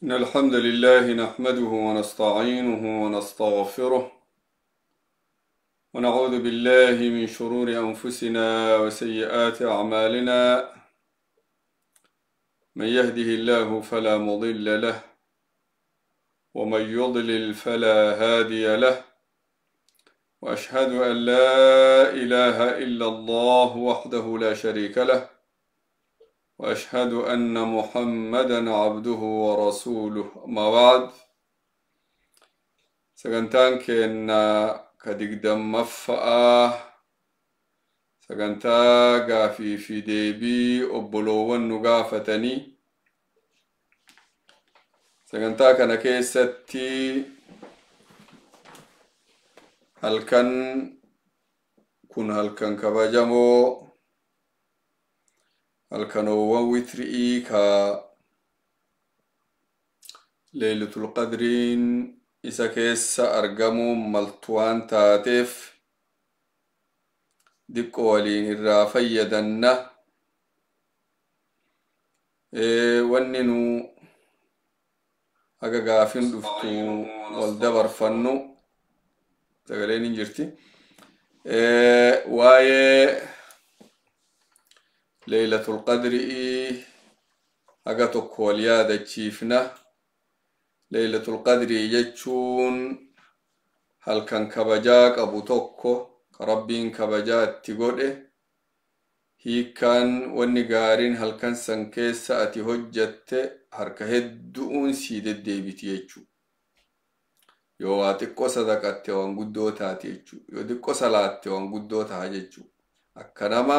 إن الحمد لله نحمده ونستعينه ونستغفره، ونعوذ بالله من شرور أنفسنا وسيئات أعمالنا. من يهده الله فلا مضل له، ومن يضلل فلا هادي له، وأشهد أن لا إله إلا الله وحده لا شريك له، وأشهد أن محمدا عبده ورسوله. أما بعد، sagantaan keenya ka 20ffa'aa، sagantaa gaafii fi deebii obboloowwan nu gaafatanii. Sagantaa kana keessatti halkan kun halkan kabajamoo, halkanoowwan witri'ii ka Leeylatul Qadriin isa keessa argamuun maltu waan taateef, diqqo waliin irraa fayyadanna. Wanni nu haga gaafin dhuftu wal dabarfannu, sagaleen hin jirti, waa'ee Leeylatul Qadri'ii haga tokko wal yaadachiifna. Leeylatul Qadrii jechuun halkan kabajaa qabu tokko ka Rabbiin kabajaa itti godhe. Hiikkaan wanni gaariin halkan san keessa ati hojjatte harka hedduun sii deddeebiti jechuu. Yoo waa xiqqoo sadaqatte waan guddoo taati jechuu, yoo xiqqoo salaatte waan guddoo taha jechuu. Akka nama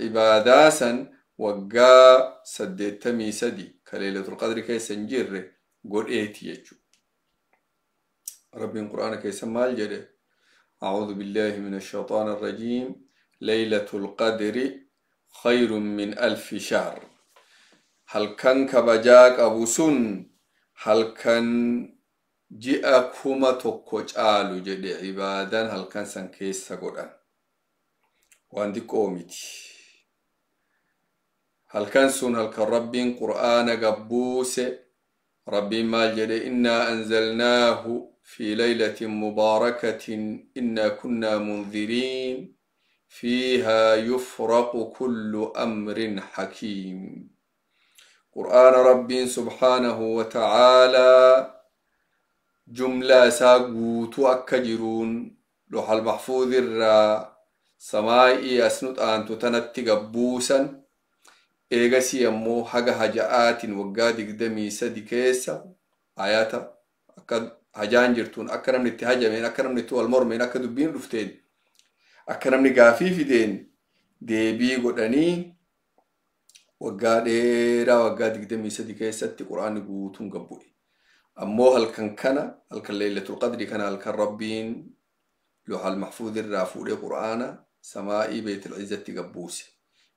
ibaadaa san waggaa 83 ka Leeylatul Qadri keessa hin jirre godheeti jechuu. Rabbiin Qur'aana keessa maal jedhe? أعوذ بالله من الشيطان الرجيم. ليلة القدر خير من ألف شهر. Halkan kabajaa qabu sun halkan ji'a 1000 caalu jedhe. Ibaadaan halkan san keessa godhan waan xiqqoo miti. Halkan sun halkan Rabbiin Qur'aana gabbuuse. Rabbiin maal jedhe? إنا أنزلناه في ليلة مباركة إنا كنا منذرين فيها يفرق كل أمر حكيم. قرآن ربي سبحانه وتعالى jumlaa isaa guutuu akka jiruun Loohal Maxfuuz irraa samaa'ii as nu xaantu tanatti gabbuusan. Eegasii ammoo haga haja'aatiin waggaa 23 keessa ayata akka hajaan jirtuun, akka namni itti hajameen, akka namni itti wal mormeen, akka dubbiin dhufteen, akka namni gaafii fideen deebii godhanii, waggaa dheeraa waggaa 23 keessatti Quraanni guutuun gabbu'e. Ammoo halkan kana, halkan Leeylatul Qadri kana, halkan Rabbiin Loohal Maxfuuz irraa fuudhee Qur'aana samaa'ii Beetil Izzatti gabbuuse.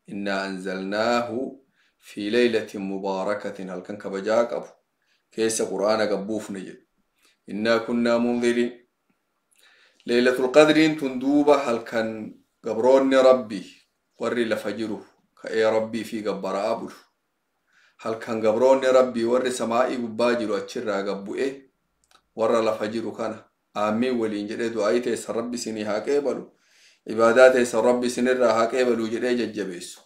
إنا أنزلناه في ليلة مباركة، halkan kabajaa qabu keessa Qur'aana gabbuufne jedhe. إنا كنا منذرين. Leeylatul Qadriin tun duuba halkan gabroonni Rabbii warri lafa jiru ka'ee Rabbii fi gabbara'aa bulu, halkan gabroonni Rabbii warri samaa'ii gubbaa jiru achirraa gabbu'e warra lafa jiru kana aamiin waliin jedhee, du'aayii teessan Rabbi isinii haa qeebalu, ibaadaa teessan Rabbi isinirraa haa qeebalu jedhee jajjabeessu.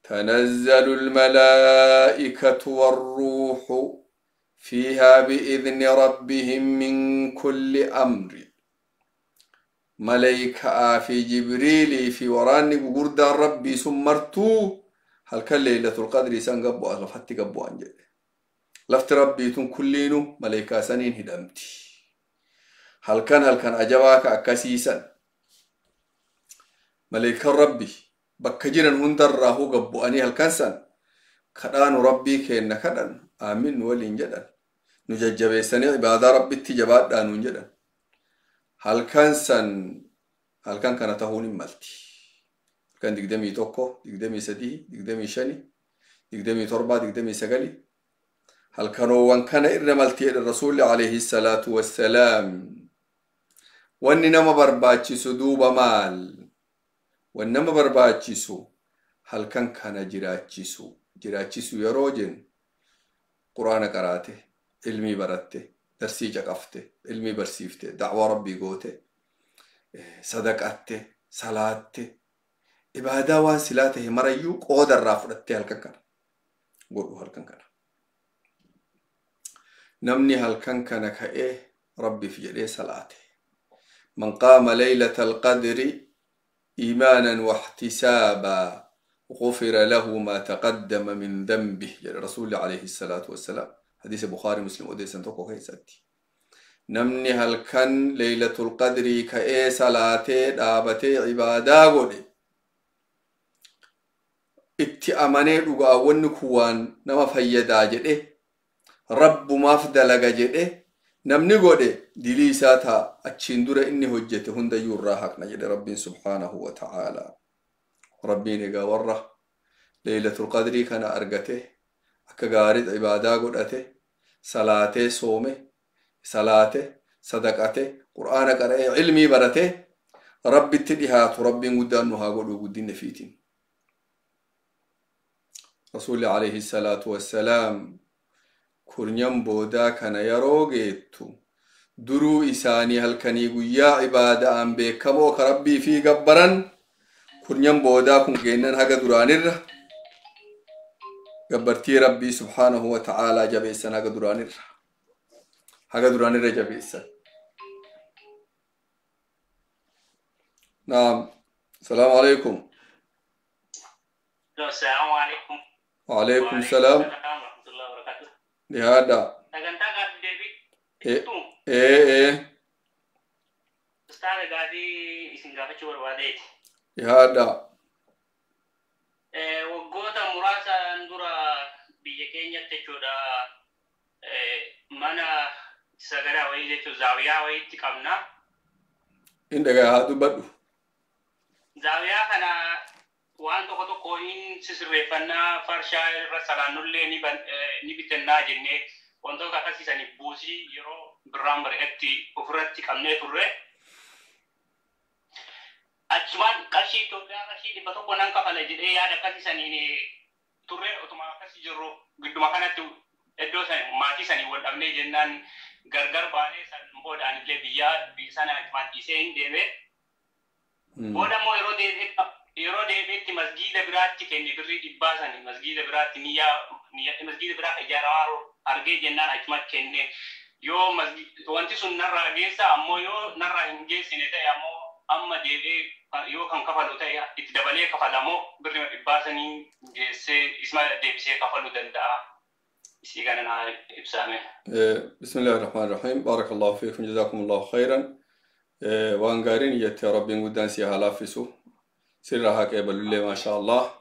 تنزل الملائكة والروح فيها بإذن ربهم من كل أمر. Maleykaa fi Jibriilii fi waraanni gugurdaan Rabbii sun martuu halkan Leeylatul Qadrii san gabbu'an, lafatti gabbu'an jedhe. Lafti Rabbii tun kulliinu maleykaa saniin hidhamti. Halkan halkan ajabaa ka akkasiisan maleykan Rabbi bakka jiran hundarraa huu gabbu'anii halkan san kadhaanu Rabbii keenna kadhan, aamin nu waliin jedhan, nu jajjabeessanii ibaadaa Rabbitti jabaadhaa nuun jedhan. Halkan san halkan kana tahuun hin malti. Halkan 21, 23, 25, 27, 29, halkanoowwan kana irra malti jedhe Rasuulli عليه الصلاة والسلام. Wanni nama barbaachisu duuba maal? Wanni nama barbaachisu halkan kana jiraachisu. Jiraachisu yeroo jennu Quraana qaraate, ilmii baratte, darsii caqafte, ilmii barsiifte, dacwaa rabbii goote, sadaqatte, salaatte, ibaadaa waan silaa tahe marayyuu qooda irraa fudhattee halkan kana godhu. Halkan kana namni halkan kana ka'ee rabbiif jedhee salaate, man qaama leylata alqadri iimaanan واحتسابا غفر له ما تقدم من ذنبه jedhe رسول عليه الصلاة والسلام. حديث بخاري مسلم odeessan tokko keessatti, namni halkan leeylatul qadrii ka'ee salaatee dhaabatee ibaadaa godhe, itti amanee dhugaawwanni kun waan nama fayyadaa jedhe, rabbumaaf dalaga jedhe namni godhe, dilii isaa taa achiin dura inni hojjete hundayyuu irraa haqna jedhe rabbiin subhaanahu wa ta'aalaa. Rabbiin egaa warra leeylatul qadrii kana argate, akka gaarit ibaadaa godhate, salaatee, soome, salaate, sadaqate, qur'aana qara'ee, ilmii barate, rabbitti dhihaatu rabbiin guddaan nu haa godhu guddinne fiitiin. Rasuulli alayhi salaatu wassalaam kurnyan boodaa kana yeroo geettu duruu isaanii halkanii guyyaa ibaada'aan beekamoo ka rabbii fi gabbaran, kurnyan boodaa kun geennan haga duraanirra gabbartii rabbii subhaanahu wa ta'aalaa jabeessan, haga duraanirra jabeessan. Naam, salaamu alaykum. السلام عليكم. وعليكم السلام. ورحمة الله وبركاته. Dhihaadha. Sagantaa gaaffii deebii. Ee. Ustaaza, gaaffii isin gaafachuu barbaadeeti. Dhihaadha. Waggoota muraasaan dura biyya keenyatti jechuudha, mana sagadaa wayii jechuun zaawiyaa wayiitti qabna. In dhagaa, haa dubbadhu. Zaawiyaa kana waan tokko tokko hin sisirreeffannaa, farshaa irra salaannullee ni bitannaa jennee wantoota akkasiisaniif buusii yeroo birraan bari'etti ofirratti qabnee turre. Achumaan qarshii Itoophiyaa qarshii 100 nan kafala jedhee yaada akkasiisaniin turre. Otuma akkasii jirru gidduma kanatti iddoo sani maatii sanii wal dhabnee jennaan gargar baanee, san boodaan illee biyyaa biyya sana achumaan dhiisee hin deeme. Booda immoo yeroo deebi'etti masgiida biraatti kenne birrii 100 sani. Masgiida biraatti niyyaa masgiida biraa kan ijaaramaa argee jennaan achumatti kenne. Yoo wanti sun narraa geessa, ammoo yoo narraa hin geessine ta'e, ammoo amma deebi'ee yoo kan kafalu ta'e itti dabalee kafalamoo birrii 100 sanii geessee isuma deebisee kafaluu danda'a? Isii kana naa ibsaame. بسم الله الرحمن الرحيم، بارك الله فيكم، جزاكم الله خيرا. Waan gaariin iyyatti, rabbiin guddaan si haa laaffisu, sirra haa qeebalullee. Maasha Allah,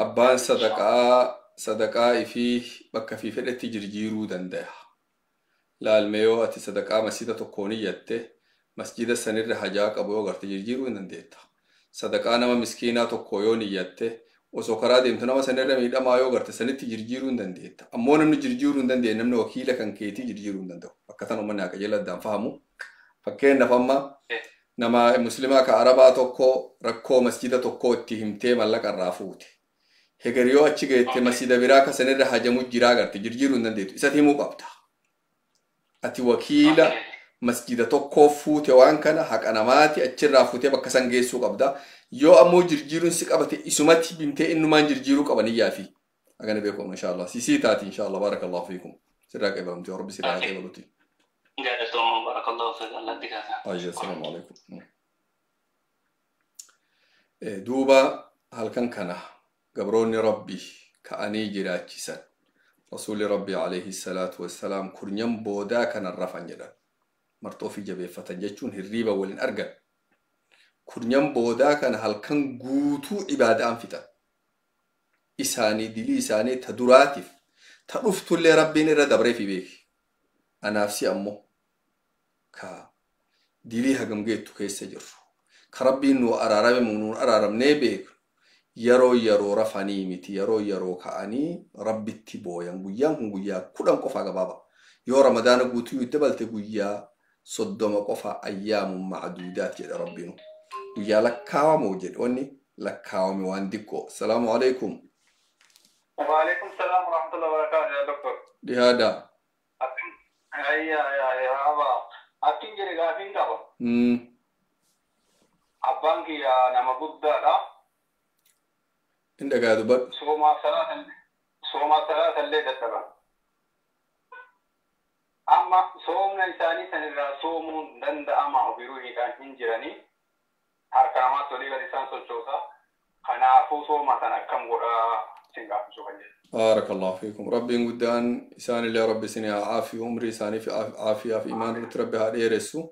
abbaan sadaqaa sadaqaa ifii bakka fi fedhetti jirjiiruu danda'a. Laalme, yoo ati sadaqaa masjida tokkoon iyyatte, masjida sanirra hajaa qabu yoo garte, jirjiiruu hin dandeetta. Sadaqaa nama miskiinaa tokko yoo niyyatte, osoo karaa deemtu nama sanirra miidhamaa yoo garte, sanitti jirjiiruu hin dandeetta. Ammoo namni jirjiiruu hin dandeenye, namni wakiila kan keetii jirjiiruu hin danda'u. Bakka tan uummanni akka jala addaan fahamu. Fakkeenyaaf, amma nama muslimaa ka arabaa tokko rakkoo masjida tokkoo itti himtee mallaqa irraa fuute. Heger yoo achi geette masjida biraa ka sanirra hajamu jiraa garte, jirjiiruu hin dandeettu. Isatti himuu qabda. Ati wakiila masjida tokkoo fuute, waan kana haqa namaati achirraa fuutee bakka san geessuu qabda. Yoo ammoo jirjiiruun si qabate, isumatti bimtee innumaan jirjiiruu qaban iyyaafi. Agana beeku inshallah. Sisii taati inshallah. Barakallahu fiikum. Sirraa qeebalamti, rabbi sirraa haa qeebaluti. Galatoomaa, barakallahu fiik, Allah dikaata. Ayya, assalaamu alaikum. Duuba halkan kana gabroonni rabbii ka'anii jiraachisan, rasuulli rabbii alayhi salaatu wassalaam kurnyan boodaa kanan rafan jedhan, marxoo fi jabeeffatan jechuun hirriiba waliin argan. Kurnyan boodaa kana halkan guutuu ibaadaan fixan. Isaanii dilii isaanii ta duraatiif ta dhuftullee rabbiin irra dabree fi beeki. Anaaf si ammoo ka dilii hagam geettu keessa jirru, ka rabbiin nu araarame nuun araaramnee beeku, yeroo yeroo rafanii miti, yeroo yeroo ka'anii rabbitti booyan. Guyyaan kun guyyaa 10 qofaa gabaaba. Yoo ramadaana guutuu itti dabalte guyyaa 30 qofa. Ayyaamun macduudaat jedha rabbiinu, guyyaa lakkaawamoo jedhe, wanni lakkaawame waan diqqoo. Assalaamu alaikum. Waalaikum salaam warahmatullahi wabarakatuh ya doktor. Dhihaadha. Ayya ayya aba. Akkin jedhe gaafiin qaba. Abbaan kiyya nama guddaadha. In dhagaa dubbadhu. Soomaaf salaata illee dadhaban. Amma soomna isaanii sanirraa soomuun danda'ama ofiiruudhaan hin jiranii harka namaatti olii gadi isaan sochoosa. Kanaafuu sooma sana akkam godhaa isin gaafachuu kan jedhu. Baarakallahu fiikum. Rabbiin guddaan isaanillee rabbi isinii haa caafiyu umrii isaanii fi caafiyaa fi imaan irratti rabbi haa dheeressu.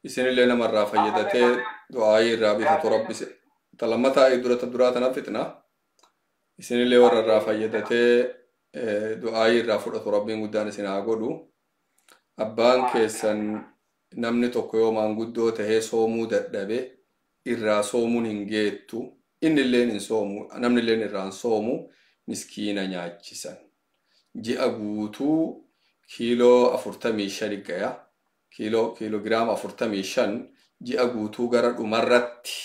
Isinillee namarraa fayyadatee du'aayii irraa bitatu rabbi talammataa dura duraa tana fixna. Isinillee warra irraa fayyadatee du'aayii irraa fudhatu rabbiin guddaan isin haa godhu. Abbaan keessan namni tokko yoo maanguddoo tahee soomuu dadhabe irraa soomuun hin geettu. Innilleen hin soomu, namnilleen irraa hin soomu miskiina nyaachisan. Ji'a guutuu kiiloo 45 gaya. Kiiloogiraama 45 ji'a guutuu gara dhumarratti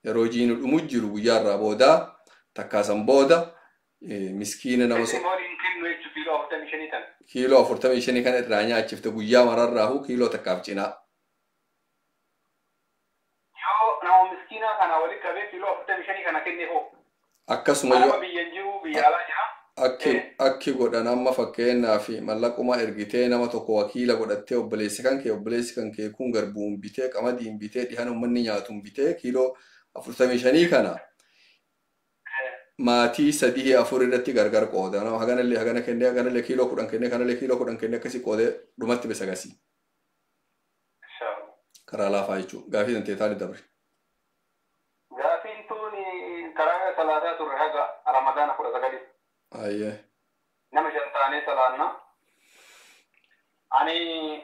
yeroo jiini dhumu jiru guyyaarraa booda takkaasan booda miskiina nama kiiloo 45 kana irraa nyaachifte guyyaa mararraahu kiiloo takkaaf cinaa. Yoo nama miskiina kana walitti qabee kiiloo 45 kana kennee hoo? Akkasuma yoo biyya jiru biyya alaa jira. Akki godhan amma fakkeenyaaf mallaquma ergitee nama tokko wakiila godhattee obboleessi kan kee kun garbuun bitee qamadiin bitee dhihan uummanni nyaatuun bitee kiiloo 45 kana maatii 3 4 irratti gargar qooda. Nama haganallee hagana kennee haganallee kiiloo 10 kennee kanallee kiiloo 10 kennee akkasii qoodee dhumatti bisa gasii. Karaa laafaa jechuudha. Gaafii tantee taali dabre. Gaafiin tuni karaa salaataa turre haga Ramadaana 19. Ayyee. Nama 5 taanee salaanna. Ani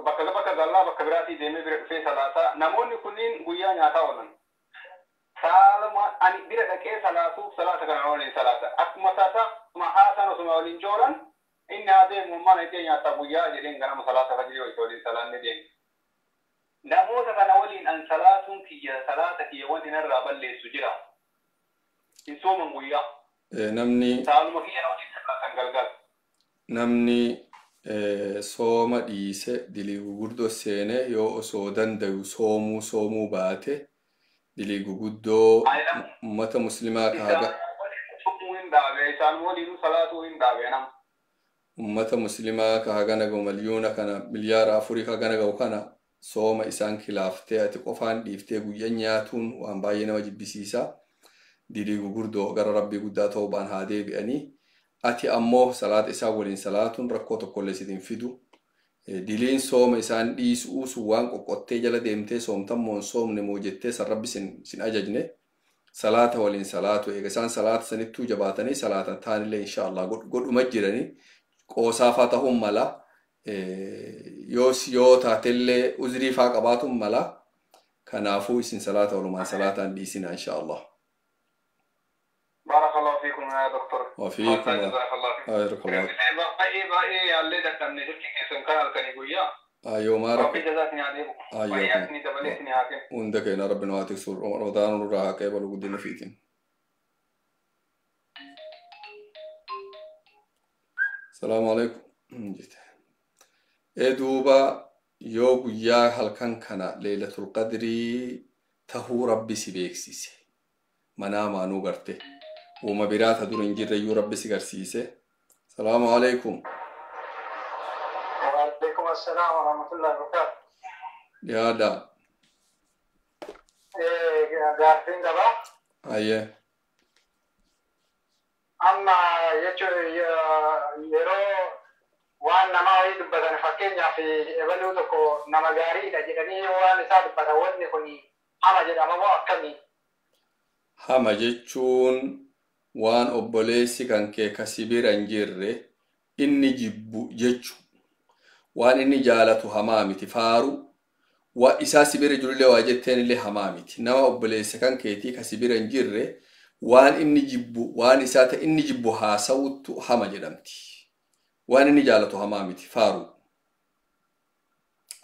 bakka gallaa bakka biraatii deemee bira dhufee salaataa. Namoonni kunniin guyyaa nyaataa oolan. Saaluma ani bira dhaqee salaatuuf salaata kana waliin salaata. Akkuma taasaa haasaan osuma waliin jooran inni haa deemu mana ittiin nyaataa guyyaa jedheen ganama salaata fajrii waliin salaanne deemu. Namoota kana waliin an salaatuun kiyya salaata kiyya wanti narraa balleessu jira. Hin sooman guyyaa. Namni saaluma kiyya waliin salaatan galgal. Namni sooma dhiise dilii gurguddoo seene yoo osoo dandayu soomuu baate dilii guguddoo ummata muslimaa ka ummata muslimaa ka hagana ga'u miliyoona kana miliyaara 4 ka hagana ga'u kana sooma isaan kilaaftee ati qofaan dhiiftee guyyaa nyaatuun waan baay'ee nama jibbisiisa. Dilii gurguddoo gara rabbii guddaa ta'uudhaan haa deebi'anii. Ati ammoo salaata isaan waliin salaatuun rakkoo tokkollee sitiin fidu. Diliin sooma isaan dhiisuu sun waan qoqqottee jala deemtee soomtan moo hin soomne moo jettee san rabbi sin ajajne salaata waliin salaatu eega isaan salaata sanittuu jabaatanii salaata taanillee inshaallah godhuma jiranii qoosaafaa ta'uun mala yoo taatellee uzrii faa qabaatuun mala kanaafuu isin salaata walumaan salaataan dhiisina inshaallah. Barakallahu fiikum yaa doktor. Wafiikum. Jazakallahu. Baay'ee yaallee dadhabne silkii keessan kan halkanii guyyaa. Ayyoo maara. Rabbi jazaa isin haa deebi'u. Fayyaa isinii dabalee isinii haa kennu. Hunda keenya rabbi nu haa tiksu. Ramadaan nurraa haa qeebalu guddina fiitiin. Salaamu alaikum. Duuba yoo guyyaa halkan kana Leelatul Qadrii tahuu rabbi si beeksise. Manaa maanuu garte. Uuma biraa ta dur hin jirre iyyuu rabbi si garsiise. Salaamu alaikum. Waalaikum assalaam warahmatullahi wabarakatuh. Dhiyaadha. Gaaffiin qabaa. Ayyee. Amma jechuun yeroo waan namaa wayii dubbatan fakkeenyaaf ebaluu tokko nama gaariidha jedhanii waan isaa dubbatan wanni kun hama jedhama moo akkamii? Hama jechuun waan obboleessi kan kee kasi bira hin jirre inni jibbu jechu waan inni jaalatu hamaa miti faaru waa isaa si bira jirullee waa jetteen illee hamaa miti nama obboleessa kan keetii kasi bira hin jirre waan inni jibbu waan isaa ta'e inni jibbu haasawuttu hama jedhamti waan inni jaalatu hamaa miti faaru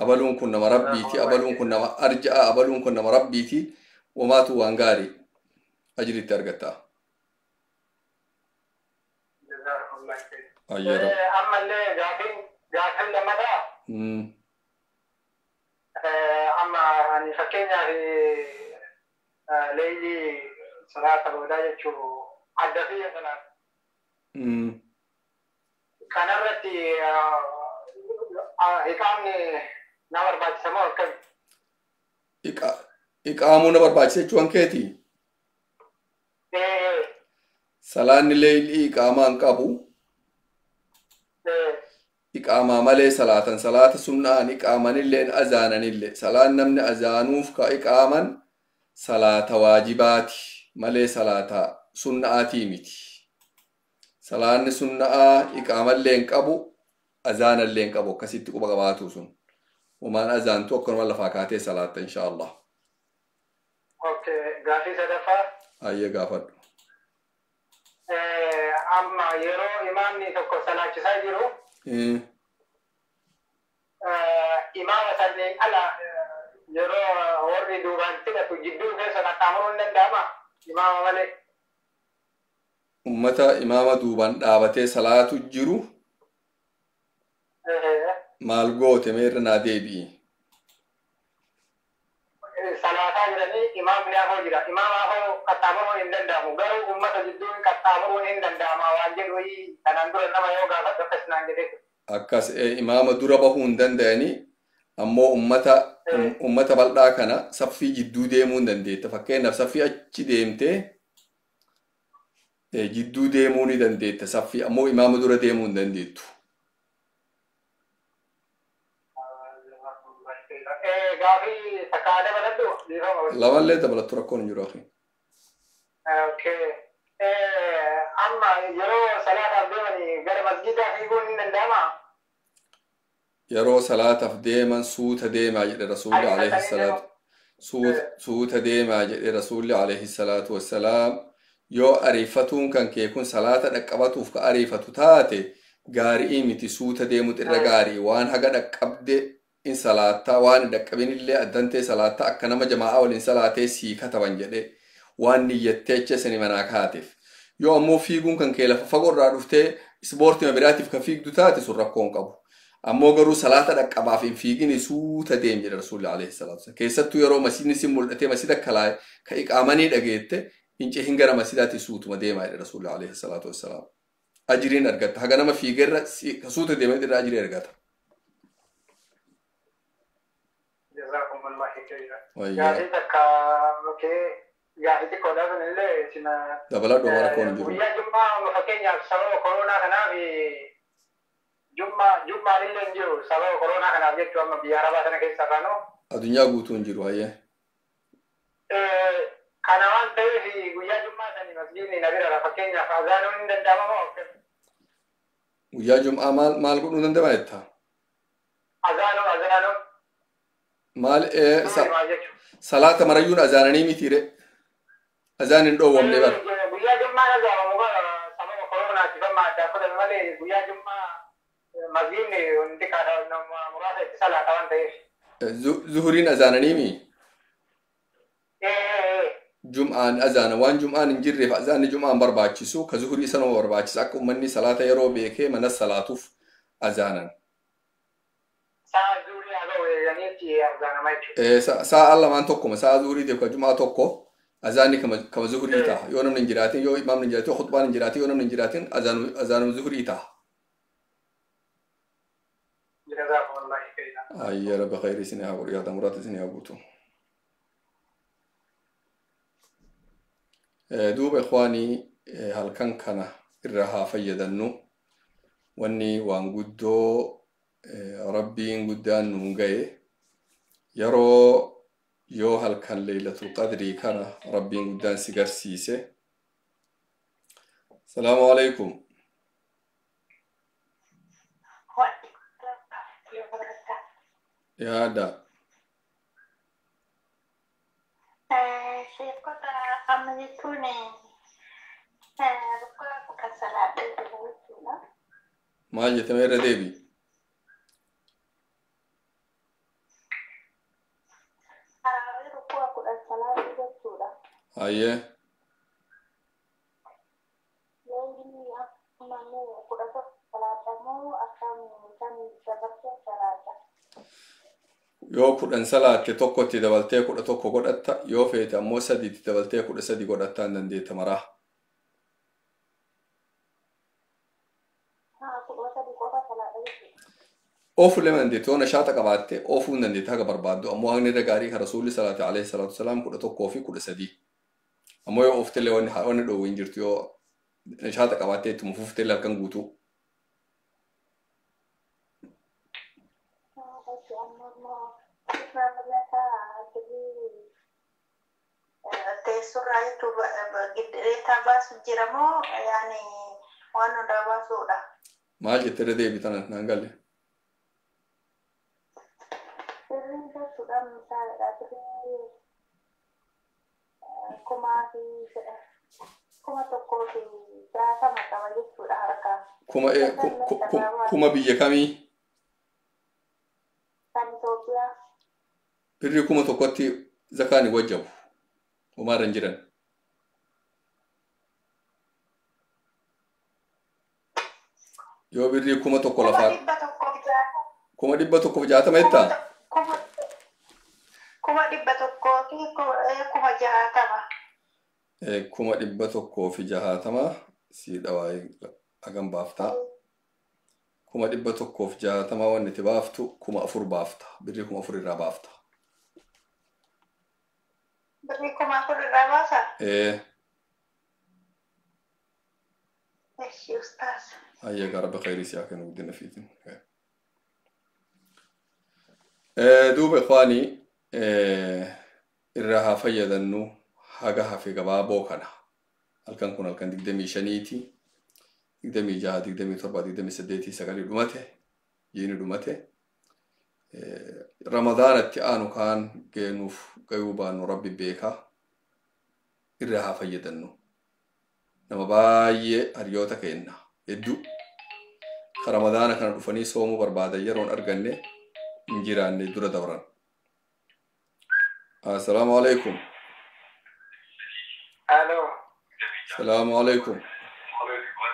abaluun kun nama rabbiiti abaluun kun nama arja'a abaluun kun nama rabbiiti wamaatu waan gaarii ajiritti argatta. Ammallee gaafiin lammataa. Amma ani fakkeenyaaf leeyyi salaata boodaa jechuun adda fi salaata. Kanarratti iqaamni na barbaachisa moo akkami? Iqaamuu na barbaachisa jechuun keeti? Salaanni leeylii iqaamaa hin qabu. Iqaamaa malee salaatan salaata sunnaan iqaamanilleen azaananillee salaan namni azaanuuf ka iqaaman salaata waajibaati malee salaata sunna'aatii miti. Salaanni sunna'aa iqaamallee hin qabu azaanallee hin qabu akkasitti quba qabaatu sun. Umaan azaantu akkanuma lafaa kaatee salaatta insha Allah. Gaafii sadaffaa. Ayyee gaafadhu. Amma yeroo imaamni tokko salaachisaa jiru imaama sanneen ala yeroo warri duubaan fidatu jidduu keessa qaxxaamuruu hin danda'ama imaama malee. Ummata imaama duubaan dhaabatee salaatu jiru maal goote meerra naa deebi'i. Salaataa jiranii imaamni afoo jira. Imaama afoo qaxxaamuruun hin danda'amu. Garuu ummata jidduun qaxxaamuruun hin danda'ama waan jedhu kanaan dura nama yoo gaafadhu akkas naan jedhee. Akkas imaama dura bahuu hin danda'ani ammoo ummata bal'aa kana saffii jidduu deemuu hin dandeetta. Fakkeenyaaf saffii achi deemtee jidduu deemuu ni dandeetta saffii ammoo imaama dura deemuu hin dandeettu. Gaafii takkaa dabaladhu. Lamallee dabalattu rakkoon hin jiru akhi. Amma yeroo salaataaf deeman gara masjidaa fiiguun hin danda'amaa? Yeroo salaataaf deeman suuta deemaa jedhe rasuulli alayhi salaatu suuta deemaa jedhe rasuulli alayhi salaatu wassalaam. Yoo ariifatuun kan kee kun salaata dhaqqabatuuf ka ariifatu taate gaarii miti suuta deemutu irra gaarii waan haga dhaqqabde in salaattaa waan hin dhaqqabinillee addantee salaattaa akka nama jamaa'aa waliin salaatee sii kataban jedhe waan niyyattee acha isani manaa kaateef. Yoo ammoo fiiguun kan kee lafa fagoo irraa dhuftee ispoortima biraatiif ka fiigdu taate sun rakkoo hin qabu. Ammoo garuu salaata dhaqqabaaf hin fiigini suuta deem jedhe rasuulli alayhi salaatu. Keessattuu yeroo masiidni sin mul'atee masiida ka iqaamanii dhageette hin cehin gara masiidaatti suutuma deemaa jedhe rasuulli alayhi salaatu wassalaam. Ajiriin argatta. Haga nama fiigerra suuta deemee irraa ajirii argata. Gaafii takka gaafii xiqqoodhaa sunillee isin dabaladhu rakkoon hin jiru. Guyyaa jummaa fakkeenyaaf sababa koronaa kanaaf jummaan illee hin jiru sababa koronaa kanaaf jechuu amma biyya arabaa sana keessa kaanoo. Addunyaa guutuu hin jiru hayyee. Kana waan ta'eef guyyaa jummaa sani masjiidni na bira fakkeenyaaf azaanuun hin danda'ama moo? Guyyaa jum'aa maal godhuu danda'ama jetta? Azaanuun. Maal salaata marayyuun azaananii mitiire azaan hin dhoowwamne bara. Guyyaa jummaa azaanamu bara sababa koronaatiif amma addaan fudhame malee guyyaa jummaa masjiidni hundi nama muraasa itti salaata waan ta'eef. Zuhuriin azaananii mi? Jum'aan azaana waan jum'aan hin jirreef azaanni jum'aan barbaachisu ka zuhurii sanuma barbaachisa akka ummanni salaata yeroo beekee mana salaatuuf azaanan. Sa'a lamaan tokkuma sa'a zuhuriitiif ka jum'aa tokko azaanni kama zuhurii ta'a yoo namni hin jiraatin yoo imaamni hin jiraatin yoo khutbaan hin jiraatin yoo namni hin jiraatin azaanuma zuhurii ta'a. Ayya rabbi khayri isin haa godhu yaada muraata isin haa guutu. Duuba ikhwaanii halkan kana irra haa fayyadannu wanni waan guddoo rabbiin guddaan nuun ga'e yeroo yoo halkan leeylatul qadrii kana rabbiin guddaan si garsiise. Salaamu alaikum. Yaada. Sheekota amma jechuun kan salaadha jechuudha. Maal jettame irra deebi? Rukkoo 10 salaadha jechuudha. Hayyee. Leeyilii Amma 11 salaatamoo akkam kan dabarsee salaata. Yoo 10 salaatte tokkotti dabaltee 11 godhatta, yoo feete ammoo 3tti dabaltee 13 godhattaa hin dandeetta maraa. Haa 13 qofa salaata jechuudha. Oofuu lama dandeetta, yoo nashaata qabaatte oofuu hin dandeetta haga barbaaddu, ammoo hagni irra gaarii kan rasuulli salaate alayhi salaatu wasalaam 11 fi 13. Ammoo yoo ooftellee wanni dhoowwu hin jirtu, yoo nashaata qabaatte ittuma fuftellee halkan guutuu. Haa amma immoo teessoorraa jechuun giddeetaa baasu jira moo yaani waan hundaa baasuudha? Maal jettee irra deebitan naan galle? Birriin jechuudha misaadha. Birrii 1060 qaba jechuudha harkaa. Kuma biyya kamii? Kan Itoophiyaa. Birrii 1000tti zakaan hin wajjabu. Homaarra hin jiran. Yoo birrii 1000 lafaa. 160,000. 160,000 jettaa? 160,060. 160,000 si dhawaa hagam baaftaa? 160,000 wanni itti baaftu 4000 baafta. Birrii 4000 irraa baafta. Birrii 4000 irraa baasa? Ee. Eshi ustaas. Hayya gaa rabbi khayrii si haa kennu guddina fiitin. Duuba ikhwaanii, irraa haa fayyadannu haga hafe gabaaboo kana. Halkan kun halkan 25ti. 26, 27, 28, 9 dhumate. Jiini dhumate. Ramadaanatti aanu kaan geenuuf gayuu baannu rabbi beekaa. Irraa haa fayyadannu. Nama baay'ee hiriyoota keenna hedduu ka Ramadaana kana dhufanii soomuu barbaadan yeroon arganne hin jiraanne dura dabran. Assalaamu alaikum. Alo. Salaamu alaikum.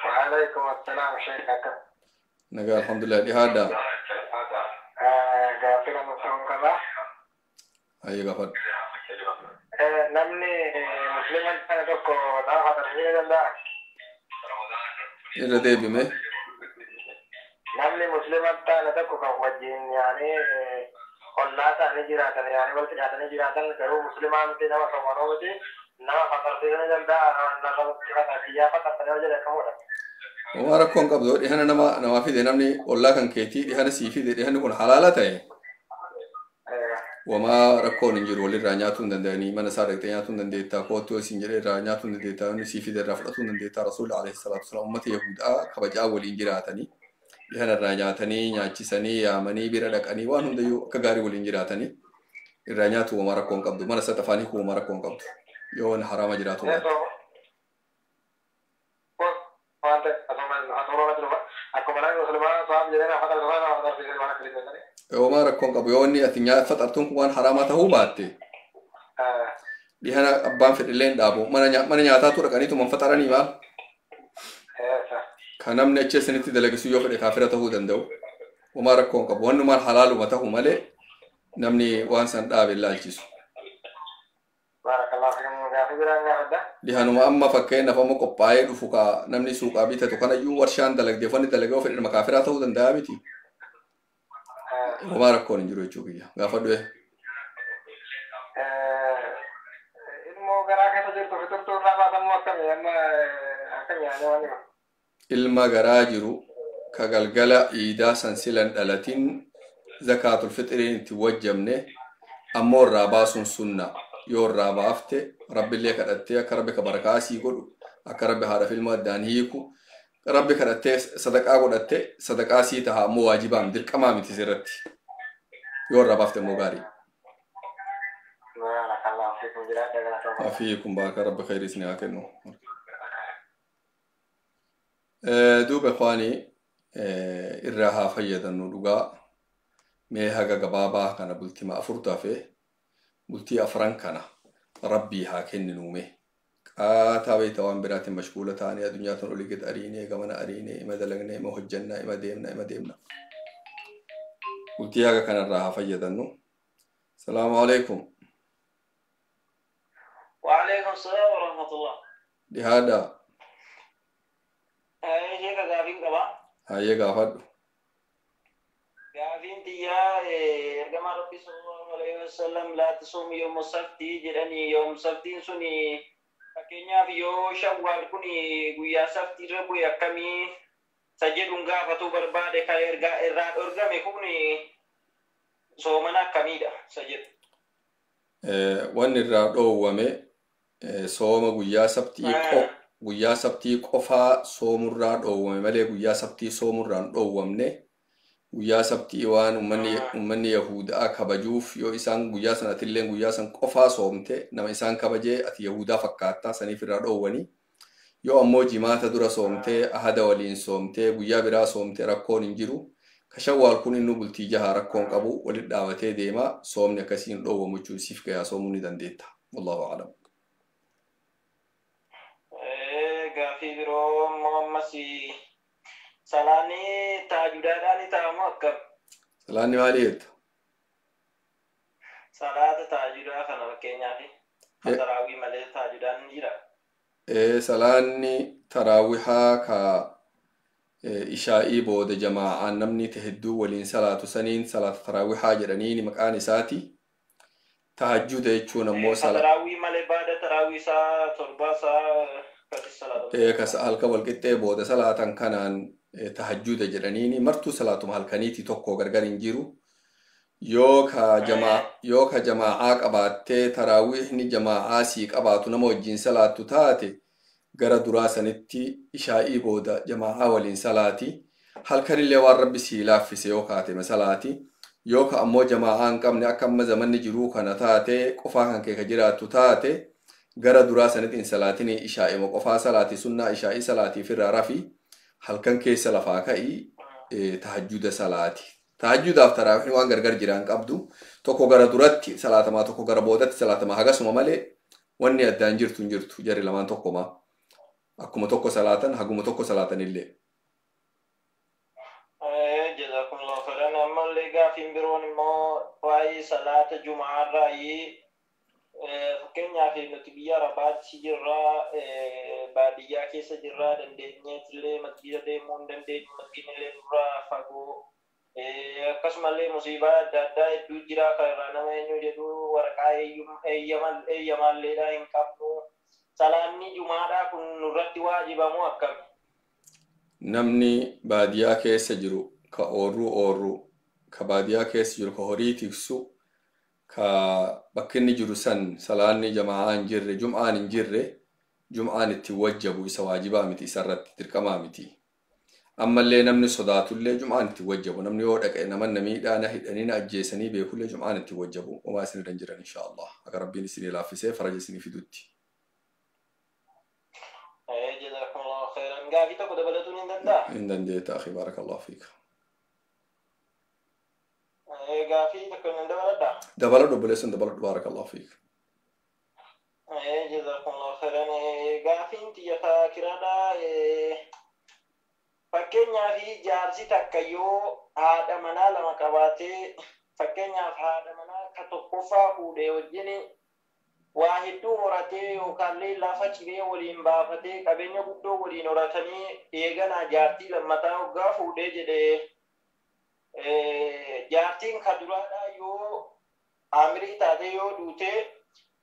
Wa alaikum assalam Sheikh akkam. Nagaa alhamdulillah, dhihaadhaa. Gaaffii lama ta'uu qaba. Hayyee, gaafadhu. Namni muslima ta'e tokko nama faxarsiisuu ni danda'a? Irra deebime. Namni muslima ta'e tokko kan wajjin yaanii ollaa ta'anii jiraatan, yaanii walitti dhiyaatanii jiraatan, garuu muslimaa miti, nama somanuu miti, nama faxarsiisuu ni danda'a? Nama biyyaa faxarsan yoo jedhe akkamudha? Homaa rakkoo hin qabdu, dhihana nama namaa fide, namni ollaa kan keetii dhihana sii fide, dhihanni kun halaala ta'e. Wamaa rakkoon hin jiru, walirraa nyaatuu hin danda'anii, mana isaa dhaqxee nyaatuu hin dandeettaa, koottuu isin jedhee irraa nyaatuu hin dandeettaa, inni sii fide irraa fudhatuu hin dandeettaa. Rasuulli alayhi salaatu wasalaam ummata Yahudaa kabajaa waliin jiraatanii, dhihana irraa nyaatanii, nyaachisanii, yaamanii, bira dhaqanii, waan hundayyuu akka gaarii waliin jiraatanii, irraa nyaatu wamaa rakkoo hin qabdu, mana isaa afaanii kun wamaa rakkoo hin qabdu yoo waan haraama jiraatu baate. Waan ta'e akkuma namni muslimaa saaf jedhee nama faxarsiisu nama faxarsiisee waan akkasii godhanii. Homaa rakkoo hin qabu yoo inni ati faxartuun kun waan haraamaa ta'uu baatte, dhihana abbaan fedhillee hin dhaabu, mana nyaataatu dhaqaniitu man faxaranii maal? Kan namni achi isinitti dalagisu yoo fedhe kaafira ta'uu danda'u. Homaa rakkoo hin qabu. Wannumaan halaaluma ta'u malee namni waan san dhaabe hin laalchisu. Barakallahu fiikum, gaaffii biraan gaafadha. Dhihanuma amma fakkeenyaaf amma qophaa'ee dhufu ka namni suuqaa bitatu kanayyuu warshaan dalagdee wanni dalagee yoo fedhe nama kaafiraa ta'uu danda'a miti. Homaa rakkoon hin jiru jechuu kiyya. Gaafadhu. Ilmoo garaa keessa jirtu fiturtuu irraa baasamuu akkami amma akkami yaanii waan jiru? Ilma garaa jiru ka galgala iidaa san silan dhalatin zakaatul fixiriin itti wajjabne, ammoo irraa baasuun sunna. Yoo irraa baafte, rabbillee kadhattee, akka rabbi ka barakaa sii godhu, akka rabbi haadha ilma addaan hiiku rabbi kadhattee sadaqaa godhatte, sadaqaa sii taha, ammoo waajibaam dirqamaa miti sirratti. Yoo irraa baafte immoo gaarii. Barakallahu fiikum, jiraadha, galatoomaa. Afiikum baaka, rabbi khayrii isin haa kennu. Duuba ikhwaanii, irraa haa fayyadannu dhugaa. Mee haga gabaabaa kana bultima 4 hafe, bultii afran kana rabbii haa kenninuume. Qaataa beeyta waan biraatiin mashguula ta'anii addunyaa tan olii gad ariinee gamana ariinee ima dalagnee ima hojjannaa ima deemna ima deemna. Bultii haga kanarraa haa fayyadannu. Salaamu alaikum. وعليكم السلام ورحمة الله. Dhihaadha. Sheeka gaafiin qaba. Hayyee gaafadhu. Gaafiin xiyyaa ergamaa Rabbii sallallahu alaihi wasallam laa tasuum yooma sabtii jedhanii yoom sabtiin sun fakkeenyaaf yoo shawwaal kun guyyaa sabtii irra bu'e akkamii isa jedhuun gaafatuu barbaade kan ergaa irraa dhorgame kun soomana akkamiidha isa jedhu. Wanni irraa dhoowwame sooma guyyaa sabtii guyyaa sabtii qofaa soomurraa dhoowwame malee guyyaa sabtii soomurraa hin dhoowwamne. Guyyaa sabtii waan ummanni Yahudaa kabajuuf yoo isaan guyyaa sanatillee guyyaa san qofaa soomte nama isaan kabajee ati Yahudaa fakkaattaa saniif irraa dhoowwani. Yoo ammoo jimaata dura soomtee ahada waliin soomtee guyyaa biraa soomtee rakkoon hin jiru. Ka shawwaal kun inni bultii jaha rakkoon qabu walit dhaabatee deema soomni akkasii hin dhoowwamu jechuun siif gayaa soomuu ni dandeetta. Wallahu a'lam. Gaaffii biroo immoo ammas salaanni taajudaadhaan ni ta'amu akkam? Salaanni maali jetta? Salaata taajudaa kana fakkeenyaaf taraawii malee taajudaan ni jira. Salaanni taraawihaa ka ishaa'ii booda jamaa'aan namni hedduu waliin salaatu saniin salaata taraawihaa jedhaniini maqaan isaati. Tahajjuda jechuun ammoo Taraawii malee baada taraawii isaa torbaa isaa Kas halkan walqixxee booda salaatan kanaan tahajjuda jedhaniini martuu salaatuma halkaniiti tokko gargar hin jiru. Yoo ka jamaa'aa qabaattee taraawiihni jamaa'aa sii qabaatu nama wajjin salaattu taate gara duraa sanitti ishaa'ii booda jamaa'aa waliin salaati. Halkanillee waan rabbi sii laaffise yoo kaateme salaati. Yoo ka ammoo jamaa'aa hin qabne akka amma zamanni jiruu kana taate qofaa kan kee ka jiraattu taate gara duraa sanitti hin salaatinii ishaa'ima qofaa salaati sunnaa ishaa'ii salaatiif irraa rafi halkan keessa lafaa ka'ii tahajjuda salaati. Tahajjudaaf taraawiihni waan gargar jiraan qabdu tokko gara duratti salaatamaa tokko gara boodatti salaatamaa hagasuma malee wanni addaan jirtu hin jirtu jarri lamaan tokkoma. Akkuma tokko salaatan haguma tokko salaatanillee. Jazakumullahu khairan. Ammallee gaafiin biroon immoo waa'ee salaata jumaarraayi fakkeenyaaf nuti biyya Arabaatti jirraa baadiyyaa keessa jirraa dandeenyeetillee masgiida deemuu hin dandeenyu masgiidnillee nurraa fagoo akkasumallee musiibaa adda addaa hedduu jira kan irraa nama eenyu jedhu waraqaa eeyyamaalleedha hin qabnu. Salaanni jumaadhaa kun nurratti waajibamu akkami? Namni baadiyyaa keessa jiru ka oorruu ka baadiyyaa keessa jiru ka horii tiksu ka bakki inni jiru san salaanni jamaa'aa hin jirre jum'aan hin jirre jum'aan itti wajjabu isa waajibaa miti isarratti dirqamaa miti. Ammallee namni sodaatullee jum'aan itti wajjabu namni yoo dhaqe nama namiidhaa na hidhanii na ajjeesanii beekullee jum'aan itti wajjabu homaa isin irra hin jiran insha Allah akka rabbiin isinii laaffisee faraja isinii fidutti. Jazakumullahu khairan. Gaafii tokko dabalatuun hin danda'a? Hin dandeetta akhi barakallahu fiika. Gaafii tokko hin dabaladhaa? Dabaladhu obboleessan dabaladhu barakallahu fiika. Jazakumullahu khairan. Gaafiin xiyya kiraadhaa fakkeenyaaf jaarsi takka yoo haadha manaa lama qabaatee fakkeenyaaf haadha manaa ka tokkoffaa fuudhee wajjin waa hedduu horatee yookaan lafa ciree waliin baafatee qabeenya guddoo waliin horatanii eeganaa jaartii lammataa hoggaa fuudhee jedhee jaartiin ka duraadhaa yoo amirii taatee yoo duutee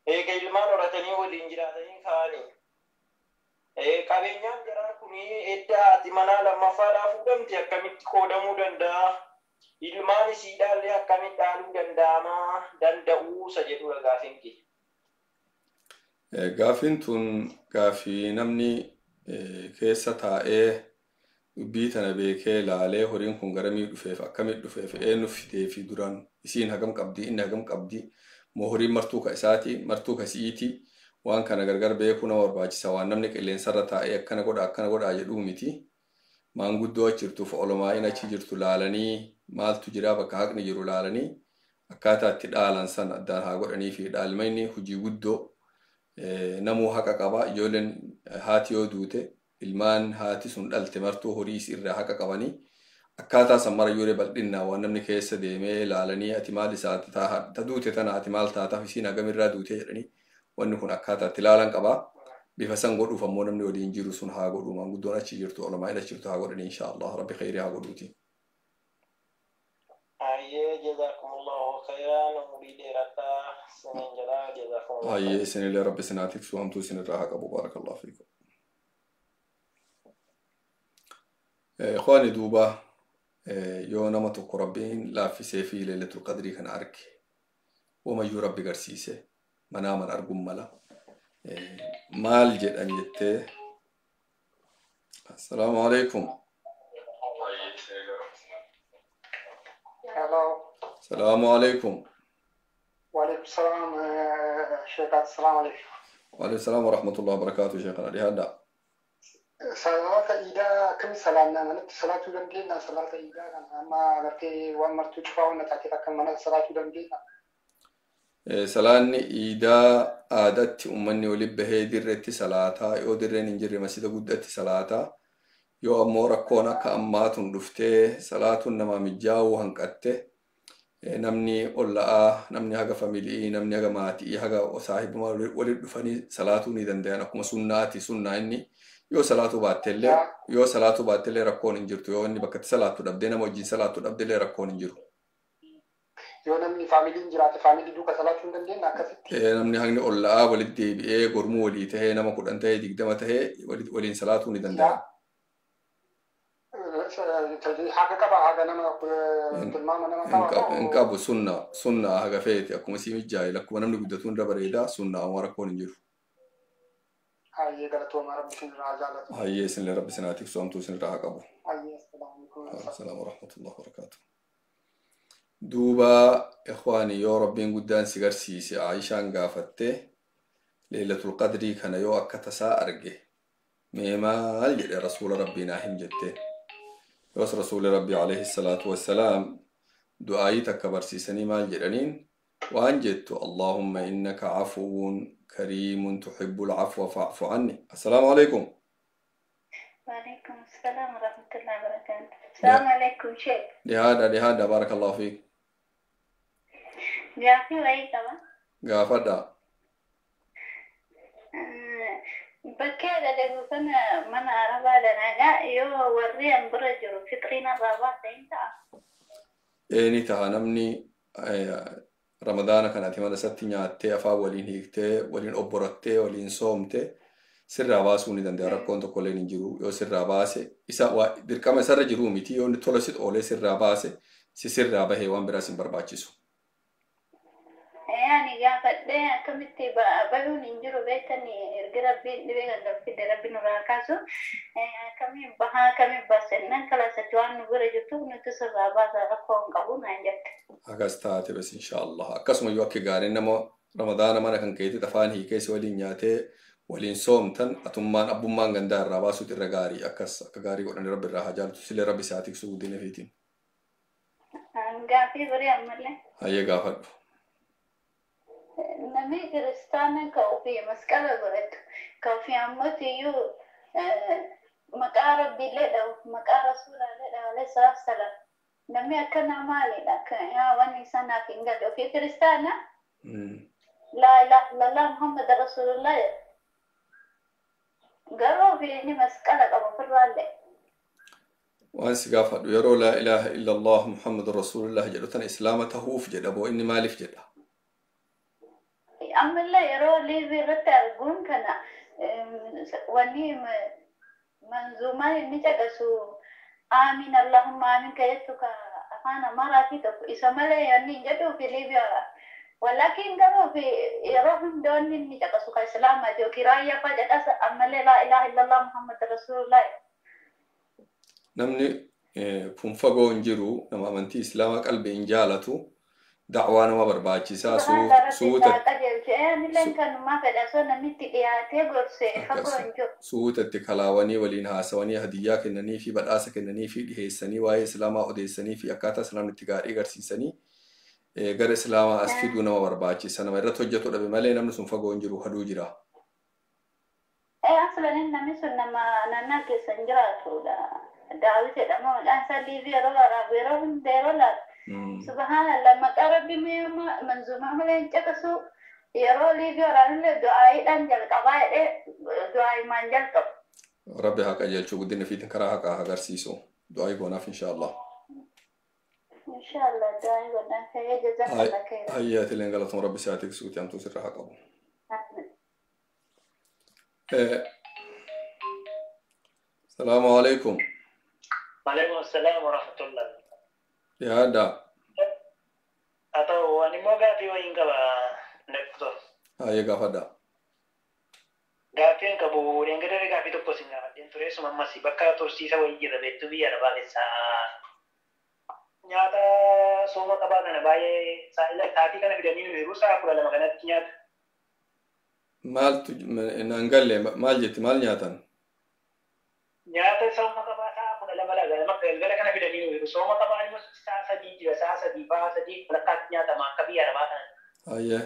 eega ilmaan horatanii waliin jiraatanii ka'anii. Qabeenyaan jaraa kun edda haati manaa lammaffaadhaa fuudhamte akkamitti qoodamuu danda'a? Ilmaan isiidhaallee akkamitti dhaaluu danda'ama danda'uu isa jedhudha gaafiin kiyya. Gaafiin tun gaafii namni keessa taa'ee dubbii tana beekee laalee horiin kun garamii dhufeef akkamitti dhufeef eenyu fidee fi duraan isiin hagam qabdi inni hagam qabdi moo horiin martuu ka isaati martuu ka si'iiti waan kana gargar beekuu nama barbaachisa waan namni qilleensarra taa'ee akkana godha akkana godhaa jedhuu miti. Maanguddoo achi jirtuuf olomaa'iin achi jirtu laalanii maaltu jira bakka haqni jiru laalanii akkaataa itti dhaalan sana addaan haa godhanii fi dhaalmayni hojii guddoo Namuu haqa qaba. Ijoolleen haati yoo duute ilmaan haati sun dhalte martuu horii irraa haqa qabanii akkaataa san mara yoo bal'innaa waan namni keessa deemee ilaalanii ati maal isaa ta duute tana ati maal taataaf isiin hagamirraa duute jedhanii wanni kun akkaataa itti ilaalan qaba. Bifa san godhuuf ammoo namni waliin jiru sun haa godhu, maanguddoon achi jirtu, ulamaan achi jirtu haa godhani, insha Allah rabbi khayrii haa godhuuti. Hayyee, jazakumullahu khairan, umurii dheeradhaa isiniin jedha, jazakumullahu. Hayyee, isinillee rabbi isin haa tiksu, hamtuu isinirraa haa qabu. Barakallahu fiikum. Ikhwaani, duuba yoo nama tokko rabbiin laaffisee fi leelatul qadrii kana arge, wamayyuu rabbi garsiise, manaaman arguun mala, maal jedhan jettee? Assalaamu alaikum. Hello. Salaamu alaikum. وعليكم السلام شيخ، السلام عليكم. وعليكم السلام ورحمة الله وبركاته شيخنا، dhihaadha. Salaata iidaa akkami salaannaa? Manatti salaatuu dandeenya salaata iidaa kana? Amma agartee waan martuu cufaa waan taateef akka mana salaatuu dandeenya? Salaanni iidaa aadatti ummanni waliin bahee dirreetti salaataa, yoo dirreen hin jirre masjida guddatti salaataa, yoo ammoo rakkoon akka ammaatun dhuftee salaatuun namaa mijaa'uu hanqatte, namni olla'aa, namni haga famili'ii, namni haga maatii, haga saahibumaa waliin dhufanii salaatuu ni danda'an. Akkuma sunnaati, sunnaa inni yoo salaatuu baattellee rakkoon hin jirtu. Yoo inni bakka itti salaattu dhabdee, nama wajjin salaattu dhabdellee rakkoon hin jiru. Yoo namni faamiliin jiraate faamilii duuka salaatuu hin dandeenya akkasitti? Namni hagni olla'aa walitti deebi'ee gormuu walii tahee, nama 10 tahee, 20 tahee waliin salaatuu ni danda'a. Haga qaba, haga nama tilmaama nama qaba? Hin qabu, sunna sunna haga feeti, akkuma sii mijaa'e, akkuma namni guddatuun irra bareeda, sunna, amma rakkoon hin jiru. Hayyee, galatooma, rabbi isin irraa jaalatu. Hayyee, isinillee rabbi isin haa tiksu, hamtuu isin irraa haa qabu. Hayyee, assalaamu alaikum. Assalaamu warahmatullahi wabarakaatuh. Duuba ikhwaani, yoo rabbiin guddaan si garsiise, Aayishaan gaafatte, leelatul qadrii kana yoo akka tasaa arge mee maal jedhe rasuula rabbii naa him jette. Yoos rasuuli rabbii alayhi salaatu wassalaam du'aayii takka barsiisanii maal jedhaniin? Waan jettu: "Allahumma innaka cafuwwun kariimun tuhibbul cafwa fa'fu anni." Assalaamu alaikum. وعليكم السلام ورحمة الله وبركاته. السلام عليكم شيخ. Dhihaadha, dhihaadha, barakallahu fiik. Gaaffii wayii qaba. Gaafadha. Bakkee dalagu kana mana arabaa dalagaa, yoo warri an bira jiru fixriin irraa baasa hin ta'a? Ee, ni taha. Namni ramadaana kanatti mana isatti nyaattee, afaan waliin hiiktee, waliin obborattee, waliin soomte, sirraa baasuu ni danda'a. Rakkoon tokko illee hin jiru. Yoo sirraa baase isa dirqama isarra jiruu miti. Yoo inni tola si oolee sirraa baase, si sirraa bahee, waan biraas hin barbaachisu. Yaani gaafadhee akkamitti bahuun hin jiru beektanii, erga rabbiin dhibee kan fide rabbi nurraa kaasu, akkamiin bahaa, akkamiin baasennaan, kalaasatti waan nu bira jirtuuf nuti sirraa baasa, rakkoo hin qabu naan jette. Akkas taate bas, insha Allah. Akkasuma yoo akka gaariin nama ramadaana mana kan keetti afaan hiikee si waliin nyaatee waliin soomtan, atummaan abbummaan gandaa irraa baasuutu irra gaarii. Akkas akka gaarii godhanii, rabbi irraa haa jaalatu, silee rabbi isaa tiksuu guddina fiitiin. Gaaffii birii ammallee. Hayyee, gaafadhu. Namni kiristaana ka ofii masqala godhatu, ka ofii ammoo maqaa rabbiillee dhahu, maqaa rasuulaallee dhahu alayhi salaatu salaam. Namni akkanaa maalidha? Yaa wanni sanaaf hin galle, ofii kiristaana laa ilaaha illallah Muhammad rasuulullah jedha. Garuu ofii inni masqala qaba ofirraallee. Waan si gaafadhu, yeroo laa ilaaha illallah Muhammad rasuulullah jedhu tana islaama tahuuf jedha boo inni maaliif jedha? Ammallee yeroo liivii irratti arguun kana wanni manzuumaan inni caqasu "Aamin Allahumma aamin" ka jettu ka afaan Amaaraatii tokko, isa malee wanni hin jedhuufi liiviyaadha. Walaakin garuu fi yeroo hunda wanni inni caqasu ka islaamaati yookiin raayyaa fa'aa caqasa, ammallee laa ilaaha illallah Muhammad rasuulullah. Namni kun fagoo hin jiru, nama amantii islaamaa qalbii hin jaalatu, da'waa nama barbaachisaa suuta. Qajeelche anilleen kanumaa fedha, osoo namitti dhiyaatee gorse, fagoo hin jiru. Suutatti kalaawanii waliin haasawanii, hadiyyaa kennanii fi badhaasa kennanii fi dhiheessanii, waa'ee islaamaa odeessanii fi akkaataa islaamni itti gaarii agarsiisanii gara islaamaa as fiduu nama barbaachisa. Nama irratti hojjetu dhabe malee namni sun fagoo hin jiru, haduu jira. Aslan namni sun nama naannaa keessa hin jiraatudha. Daawit jedhama maqaan isaa liivii yeroo waraabu yeroo hunda yeroo laatu. Subhaanallah maqaa rabbi manzuumaa malee hin caqasu yeroo liivii waraanullee du'aayiidhaan jalqabaa jedhee du'aayimaan jalqabu. Rabbi haa qajeelchuu guddina fiitin karaa haqaa haa agarsiisu. Du'aayii goonaaf inshaallah. Inshaallah du'aayii godhaan ta'ee jazakallah khairan. Hayyaatileen galatoon rabbi si haa tiksuuti hamtuu sirra haa qabu. Salaamu alaikum. Waalaikum salaam wa rahmatullah. Yaada. Haa ta'u ani immoo gaaffii wayiin qaba Doktor. Hayyee gaafadha. Gaaffiin qabu dheengadara gaaffii tokko sin gaafadheen ture suma ammas bakka tursiisa wayii jira beektu biyya arabaa keessaa nyaata sooma qabaa kana baay'ee sa'aatii kana fidanii nu yeroo sa'a 12 kanatti nyaata. Maaltu naan galle maal jetti maal nyaatan? Nyaata sooma qabaa sa'a 12 galma galgala kana fidanii nu yeroo sooma qabaa immoo sa'a 3 jira sa'a 3 fa'aa 3 walakkaatti nyaatama akka biyya arabaa kana. Hayyee.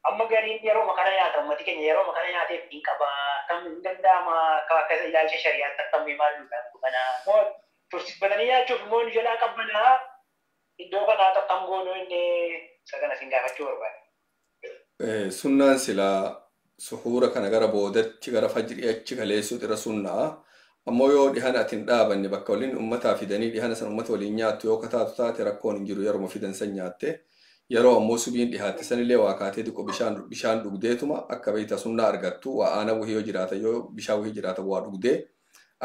Amma gariin yeroo kana nyaata ummati keenya yeroo kana nyaateef hin qaba akkam hin danda'ama akka akka ilaalcha shari'aatti akkamii maal nu kana tursiifatanii nyaachuuf immoo nu jalaa qabbanaa iddoo kanaa akkam goonuu inni isa kana sin gaafachuu barbaade. Sunnaan silaa suhuura kana gara boodatti gara fajrii achi kaleessuu irra sunnaa ammoo yoo dhihana ati hin dhaabanne bakka waliin ummataa fidanii dhihana san ummata waliin nyaattu yoo kataatu taate rakkoon hin jiru yeruma fidan san nyaatte. Yeroo ammoo subiin dhihaatte sanillee waa kaatee xiqqoo bishaan dhugdeetuma akka beeyta sunnaa argattu waa aana wahii yoo jiraata yoo bishaan wahii jiraata waa dhugdee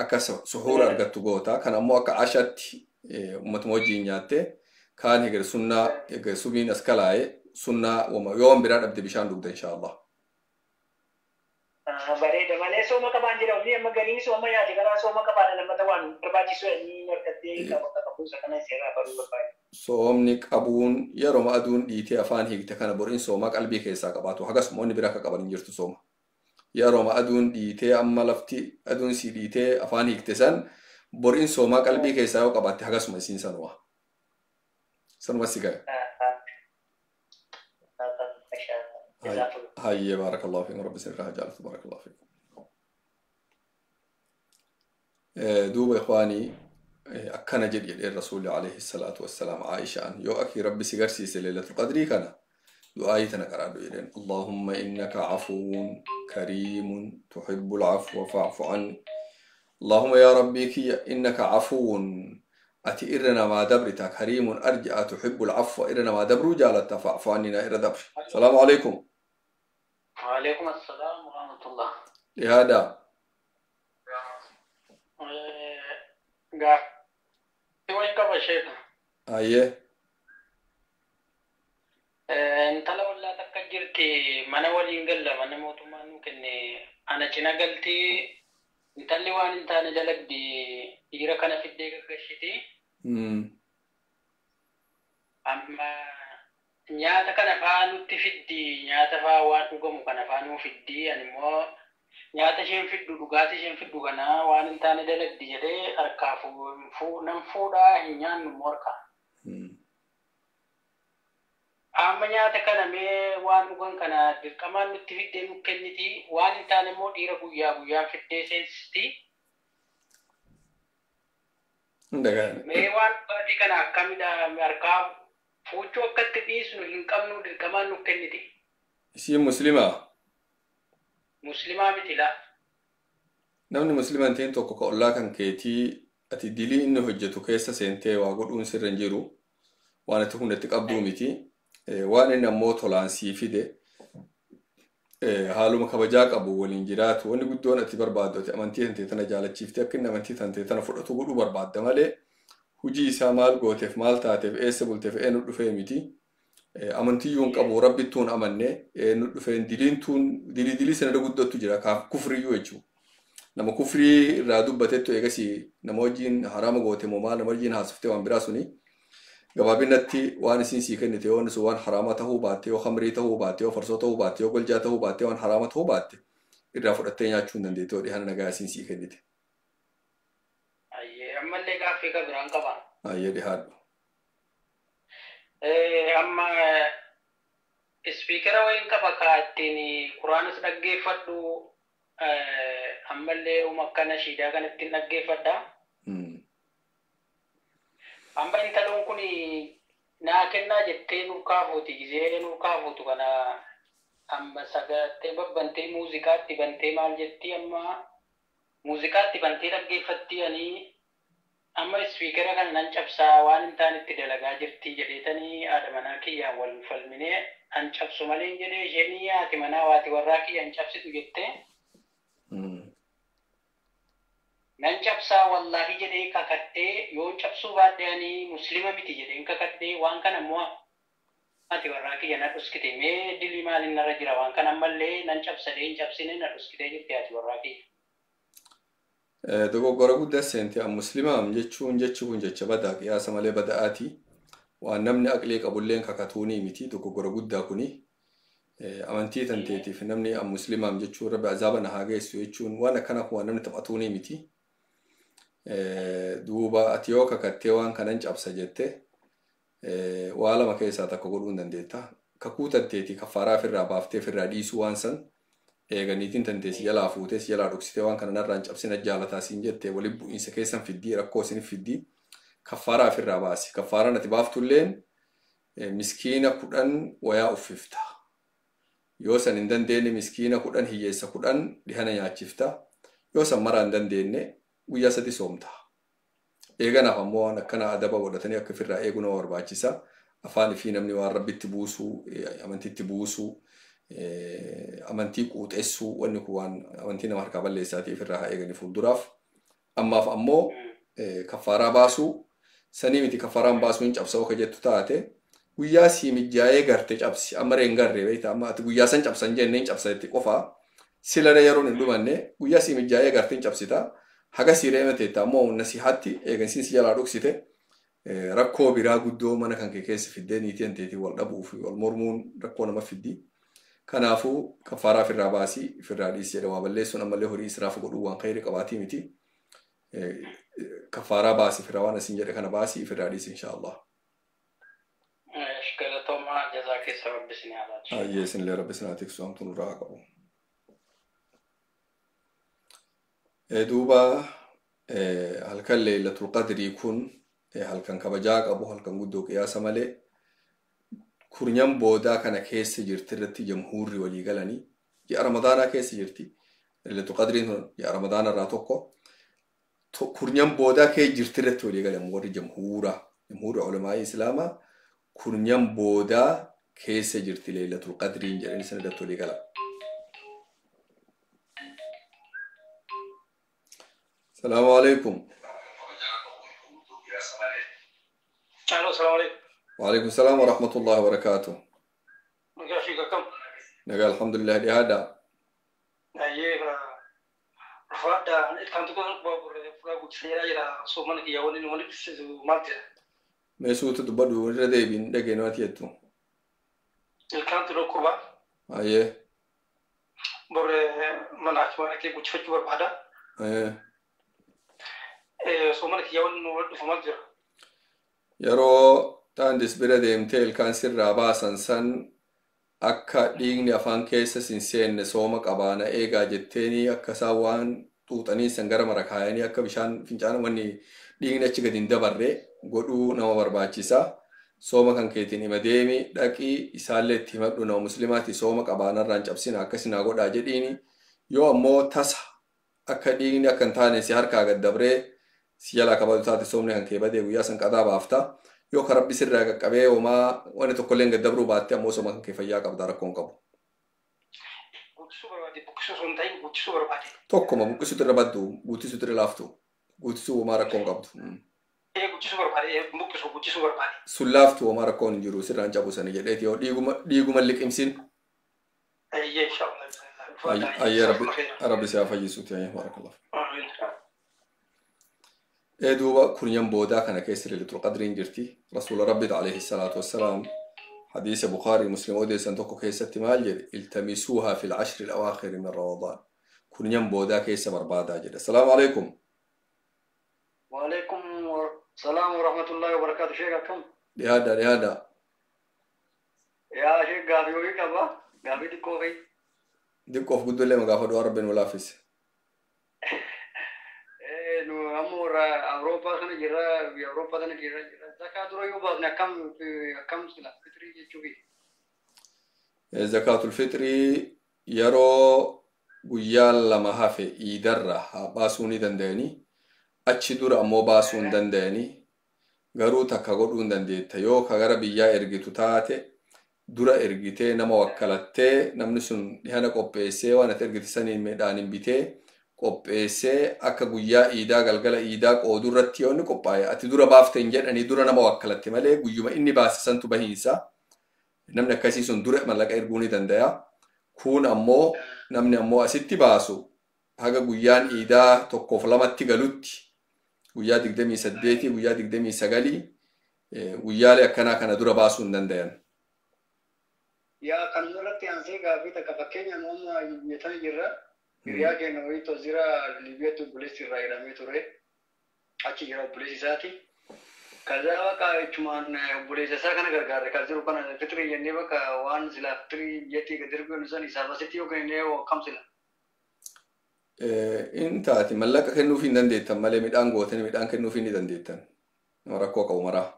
akka suhuura argattu goota. Kan ammoo akka ashatti ummatuma wajjiin nyaatte kaan eger sunnaa eger subiin as kalaa'e sunnaa yoo waan biraa dhabde bishaan dhugda inshaallah. Bareeda malee sooma qabaan jira ofii amma gariin sooma nyaate karaa sooma qabaadha lammata waan barbaachisu inni harkattee qaba qabu isa kana seeraa baruu barbaade. Soomni qabuun yeroo aduun dhiitee afaan hiikte kana boriin soomaa qalbii keessaa qabaatu hagasuma wanni biraa akka qaban hin jirtu sooma. Yeroo aduun dhiitee amma lafti aduun si dhiitee afaan hiikte san boriin soomaa qalbii keessaa yoo qabaatte hagasuma isiin sanuma. Sanuma si gahe. Hayyee baarakallahu fiikum rabbi isin irraa haa jaalatu baarakallahu fiikum. Duuba ikhwaanii akkana jedhi jedheen rasuulli alayhi salaatu wassalaam Aishaan yoo akii rabbi si garsiise leelatul qadrii kana du'aayii tana qaraadhu jedheen Allahumma innaka afuwwun kariimun tuhibbul afwa fa'fu anni Allahumma yaa rabbii kiyya innaka afuwwun ati irra namaa dabrita kariimun arji'a tuhibbul afwa irra namaa dabruu jaalatta fa'fu anni naa irra dabri. Salaamu alaykum. Waalaikum assalaam wa rahmatullah. Dhihaadha. Gaaffii wayii qaba sheeka. Hayyee. Intala ollaa takka jirti mana waliin galla mana mootummaan nu kenne ana cina galtii intalli waan hin taane dalagdi dhiira kana fiddee gaggashiti. Amma nyaata kana faa nutti fiddi nyaata faa waan dhugamu kana faa nuu fiddi ani immoo nyaata isheen fiddu dhugaatii isheen fiddu kana waan hin taane dalagdi jedhee harkaa nan fuudhaa hin nyaannu immoo harkaa. Amma nyaata kana mee waan dhugan kana dirqamaan nutti fiddee nu kenniti waan hin taane immoo dhiira guyyaa guyyaan fiddee seensisti. Mee waan dhugaatii kana akkamidha harkaa fuuchuu akkatti dhiisnu hin qabnu dirqamaan nu kenniti. Isiin musliimaa? Musliimaa miti laa. Namni musliima hin ta'in tokko ka ollaa kan keetii ati dilii inni hojjetu keessa seentee waa godhuun sirra hin jiru waan ati hundatti qabduu miti. Waan inni ammoo tolaan sii fide haaluma kabajaa qabu waliin jiraatu wanni guddoon ati barbaaddu ati amantii tantee tana jaalachiiftee akka inni amantii tantee tana fudhatu godhuu barbaadda malee hujii isaa maal gooteef maal taateef eessa bulteef eenyu dhufee miti. Amantiyyuu hin qabu rabbittuu hin amanne eenyu dhufeen diliintuun dilii dilii sana guddattu jira kaaf kufriyyuu jechuudha. Nama kufrii irraa dubbatettu eegasii nama wajjin haraama goote moo maal nama wajjin haasoftee waan biraa suni gabaabinatti waan isin sii kennite yoo sun waan haraama ta'uu baatte yoo khamrii ta'uu baatte yoo farsoo ta'uu baatte yoo goljaa ta'uu baatte waan haraama ta'uu baatte irraa fudhattee nyaachuu hin dandeette yoo dhihana nagaa isin sii kennite. Ammallee gaaffii kan biraan qaba. Ayyee dhihaadhu. Amma ispiikara wayiin qaba kaa ittiin quraanas dhaggeeffadhu Ammallee uma akkana shiidaa kanatti hin dhaggeeffadha. Amma intaloon kun naa kennaa jettee nuuf kaafuuti gisee nuuf kaafuutu kana amma sagattee babbantee muuziqaatti bantee maal jetti amma muuziqaatti bantee dhaggeeffatti ani amma ispiikera kana nan cabsaa waan hin taanetti dalagaa jirti jedheetanii haadha manaa kiyyaan wal falminee an cabsu malee hin jedhee isheen haati manaa waati warraa kiyya hin cabsitu jettee nan cabsaa wallaahi jedhee kakadhee yoon cabsuu baadhe ani muslima miti jedheen kakadhee waan kana immoo haati warraa kiyya na dhuskite mee dilii maaliin narra jira waan kana ammallee nan cabsadhee hin cabsine na dhuskitee jirti haati warraa kiyya. Dogoggora guddaa seente an muslimaam jechuun jechi kun jecha badaa qiyaasa malee bada'aati. Waan namni aqlii qabulleen kakatuunii miti dogoggora guddaa kuni. Amantii tanteetiif namni an muslimaam jechuun rabbi azaaba na haa geessu jechuun waan akkana kun waan namni taphatuunii miti. Duuba ati yoo kakattee waan kanan cabsa jette waa lama keessaa takka godhuu hin dandeetta. Kakuu tanteetii kaffaaraa ofirraa baaftee ofirraa dhiisuu waan san eeganiitiin tantee si jalaa fuutee si jalaa dhoksitee waan kana narraa hin cabsina jaalataa siin jette waliin bu'iinsa keessan fiddii rakkoo isin fiddii kaffaaraa ofirraa baasi. Kaffaaraan ati baaftulleen miskiina 10 wayaa uffifta. Yoo san hin dandeenye miskiina 10 hiyyeessa 10 dhihana nyaachifta. Yoo san maraa hin dandeenye guyyaa 3 soomta. Eeganaaf ammoo waan akkana adaba godhatanii akka ofirraa eeguu nama barbaachisa. Afaan fi namni waan rabbitti buusuu, amantiitti buusuu, amantii quuxessuu wanni kun waan amantii nama harkaa balleessaatiif irraa haa eeganii fuulduraaf. Ammaaf ammoo kaffaaraa baasuu sanii miti kaffaaraan baasuu hin cabsa akka jettu taate guyyaa sii mijaa'ee garte cabsi amma reen garree beektaa amma ati guyyaa san cabsan jennee hin cabsa jetti qofaa sila yeroon hin dhumanne guyyaa sii mijaa'ee garte hin cabsita haga sii reema teetta ammoo nasihaatti eegansiin si jalaa dhoksite rakkoo biraa guddoo mana kan kee keessa fiddee niitii hanteetii wal dhabuu fi wal mormuun rakkoo nama fiddi. Kanaafuu kaffaaraa ofirraa baasii ofirraa dhiisi jedha waa balleessuun ammallee horii israaf godhuu waan khayri qabaatii miti. Kaffaaraa baasii ofirraa waan asiin jedhe kana baasii ofirraa dhiisi inshaallah. Galatoomaa jazaa keessa rabbi isin haa laatu. Ayyee isinillee rabbi isin haa tiksu hamtuu nurraa haa qabu. Duuba halkan leeylatul qadrii kun halkan kabajaa qabu halkan guddoo qiyaasa malee kurnyan boodaa kana keessa jirti irratti jamhuurri walii galanii ji'a ramadaanaa keessa jirti. Leeylatul qadriin kun ji'a ramadaana irraa tokko kurnyan boodaa keessa jirti irratti walii galan warri jamhuura jamhuurri ulamaa'ii islaamaa kurnyan boodaa keessa jirti leeylatul qadriin jedhanii sana irratti walii galan. Salaamu alaikum. Alo, salaamu alaikum. وعليكم السلام ورحمة الله وبركاته. Nagaa akkam? Nagaa alhamdulillah dhiyaadha. Ayyee rufaadha ilkaan tokko furaa guddisanii jira soomana kiyya wanni wanni dhufsisu maal jira? Mee suuta dubbadhu irra deebiin dhageenyu ati jettu. Ilkaan tokko Ayyee. Borre mana mana kee guddifachuu barbaada. Ayyee. Soomana kiyya wanni wanni dhufu maal jira? Yeroo taandis bira deemtee ilkaan sirraa baasan san akka dhiigni afaan keessa sin seenne sooma qabaana eegaa jetteenii akka isaan waan xuuxanii san gara mara kaayanii akka bishaan fincaan wanni dhiigni achi gadi hin dabarre godhuu nama barbaachisa. Sooma kan keetiin hima deemi dhaqii isaallee itti himadhu nama muslimaati sooma qabaanarraa hin cabsina akkasinaa godhaa jedhiini. Yoo ammoo tasa akka dhiigni akka hin taane si harkaa gad dabree si jalaa kabaju taate soomni kan kee badee guyyaa san qadaa baafta. Yoo ka rabbi sirraa qaqqabee homaa wanni tokkollee hin gaddabruu baatte ammoo sooma kan kee fayyaa qabda rakkoon qabu. Guddisuu barbaade buqqisuu osoo hin ta'in guddisuu barbaade. Tokkuma buqqisuutu irra baddu guddisuutu irra laaftu guddisuu homaa rakkoon qabdu. Guddisuu barbaade buqqisuu guddisuu barbaade. Sun laaftu homaa rakkoon hin jiru sirraan cabu sani jedheeti yoo dhiiguma liqimsin. Ayyee inshaallah. Ayyee rabbi si haa fayyisuuti ayyee baarakallahu. Duuba kurnyan boodaa kana keessa lailatul qadriin jirti. Rasuula Rabbi alayhi salaatu wassalaam hadiisa Bukaarii Muslim odeessan tokko keessatti maal jedhe iltamisuuhaa fil ashri alawaakhiri min Ramadaan. Kurnyan boodaa keessa barbaadaa jedhe. Assalaamu alaikum. Waalaikum salaam wa rahmatullahi wa barakaatu. Sheek akkam? Dhiyaadha dhiyaadha. Yaa sheek gaafii wayii qaba. Gaafii xiqqoo fa'i. Diqqoof guddollee magaafadhu waan rabbiin nu laaffise. Nu amma warra Awurooppaa kana jirra, biyya Awurooppaa kana jirra. Zakaa dura yoo baasne akkam akkam sila fitrii jechuufi. Zakaatul fitrii yeroo guyyaa 2 hafe iidarra haa baasuu ni danda'anii, achi dura ammoo baasuu hin danda'anii, garuu takka godhuu hin dandeetta. Yoo ka gara biyyaa ergitu taate dura ergitee nama wakkalattee namni sun dhihana qopheessee waan ati ergite saniin midhaan bitee qopheessee akka guyyaa iidaa galgala iidaa qooduu irratti yoo inni qophaa'e ati dura baafte hin jedhanii dura nama wakkalatte malee guyyuma inni baase santu bahiinsa. Namni akkasii sun dura mallaqa erguu ni danda'a. Kun ammoo namni ammoo asitti baasu haga guyyaan iidaa 1 fi 2tti galutti guyyaa 28, guyyaa 29 guyyaalee akkanaa kana dura baasuu hin dandayan. Yaa kan irratti aansee gaaffii takka fakkeenya nu amma nyaataa jirra. Hiriyaa keenya wayii Tozira Liibiyaatti obboleessi irraa hidhamee ture. Achi jira obboleessi isaati. Kaza bakka jechumaan obboleessa isaa kana gargaarre kan jiru kana fitrii jennee bakka waan silaa fitrii biyyattii gad erginu san isaaf asitti yoo kennee akkam sila. In taati mallaqa kennuufii hin dandeettan malee midhaan gootanii midhaan kennuufii ni dandeettan. Nama rakkoo qabu maraa.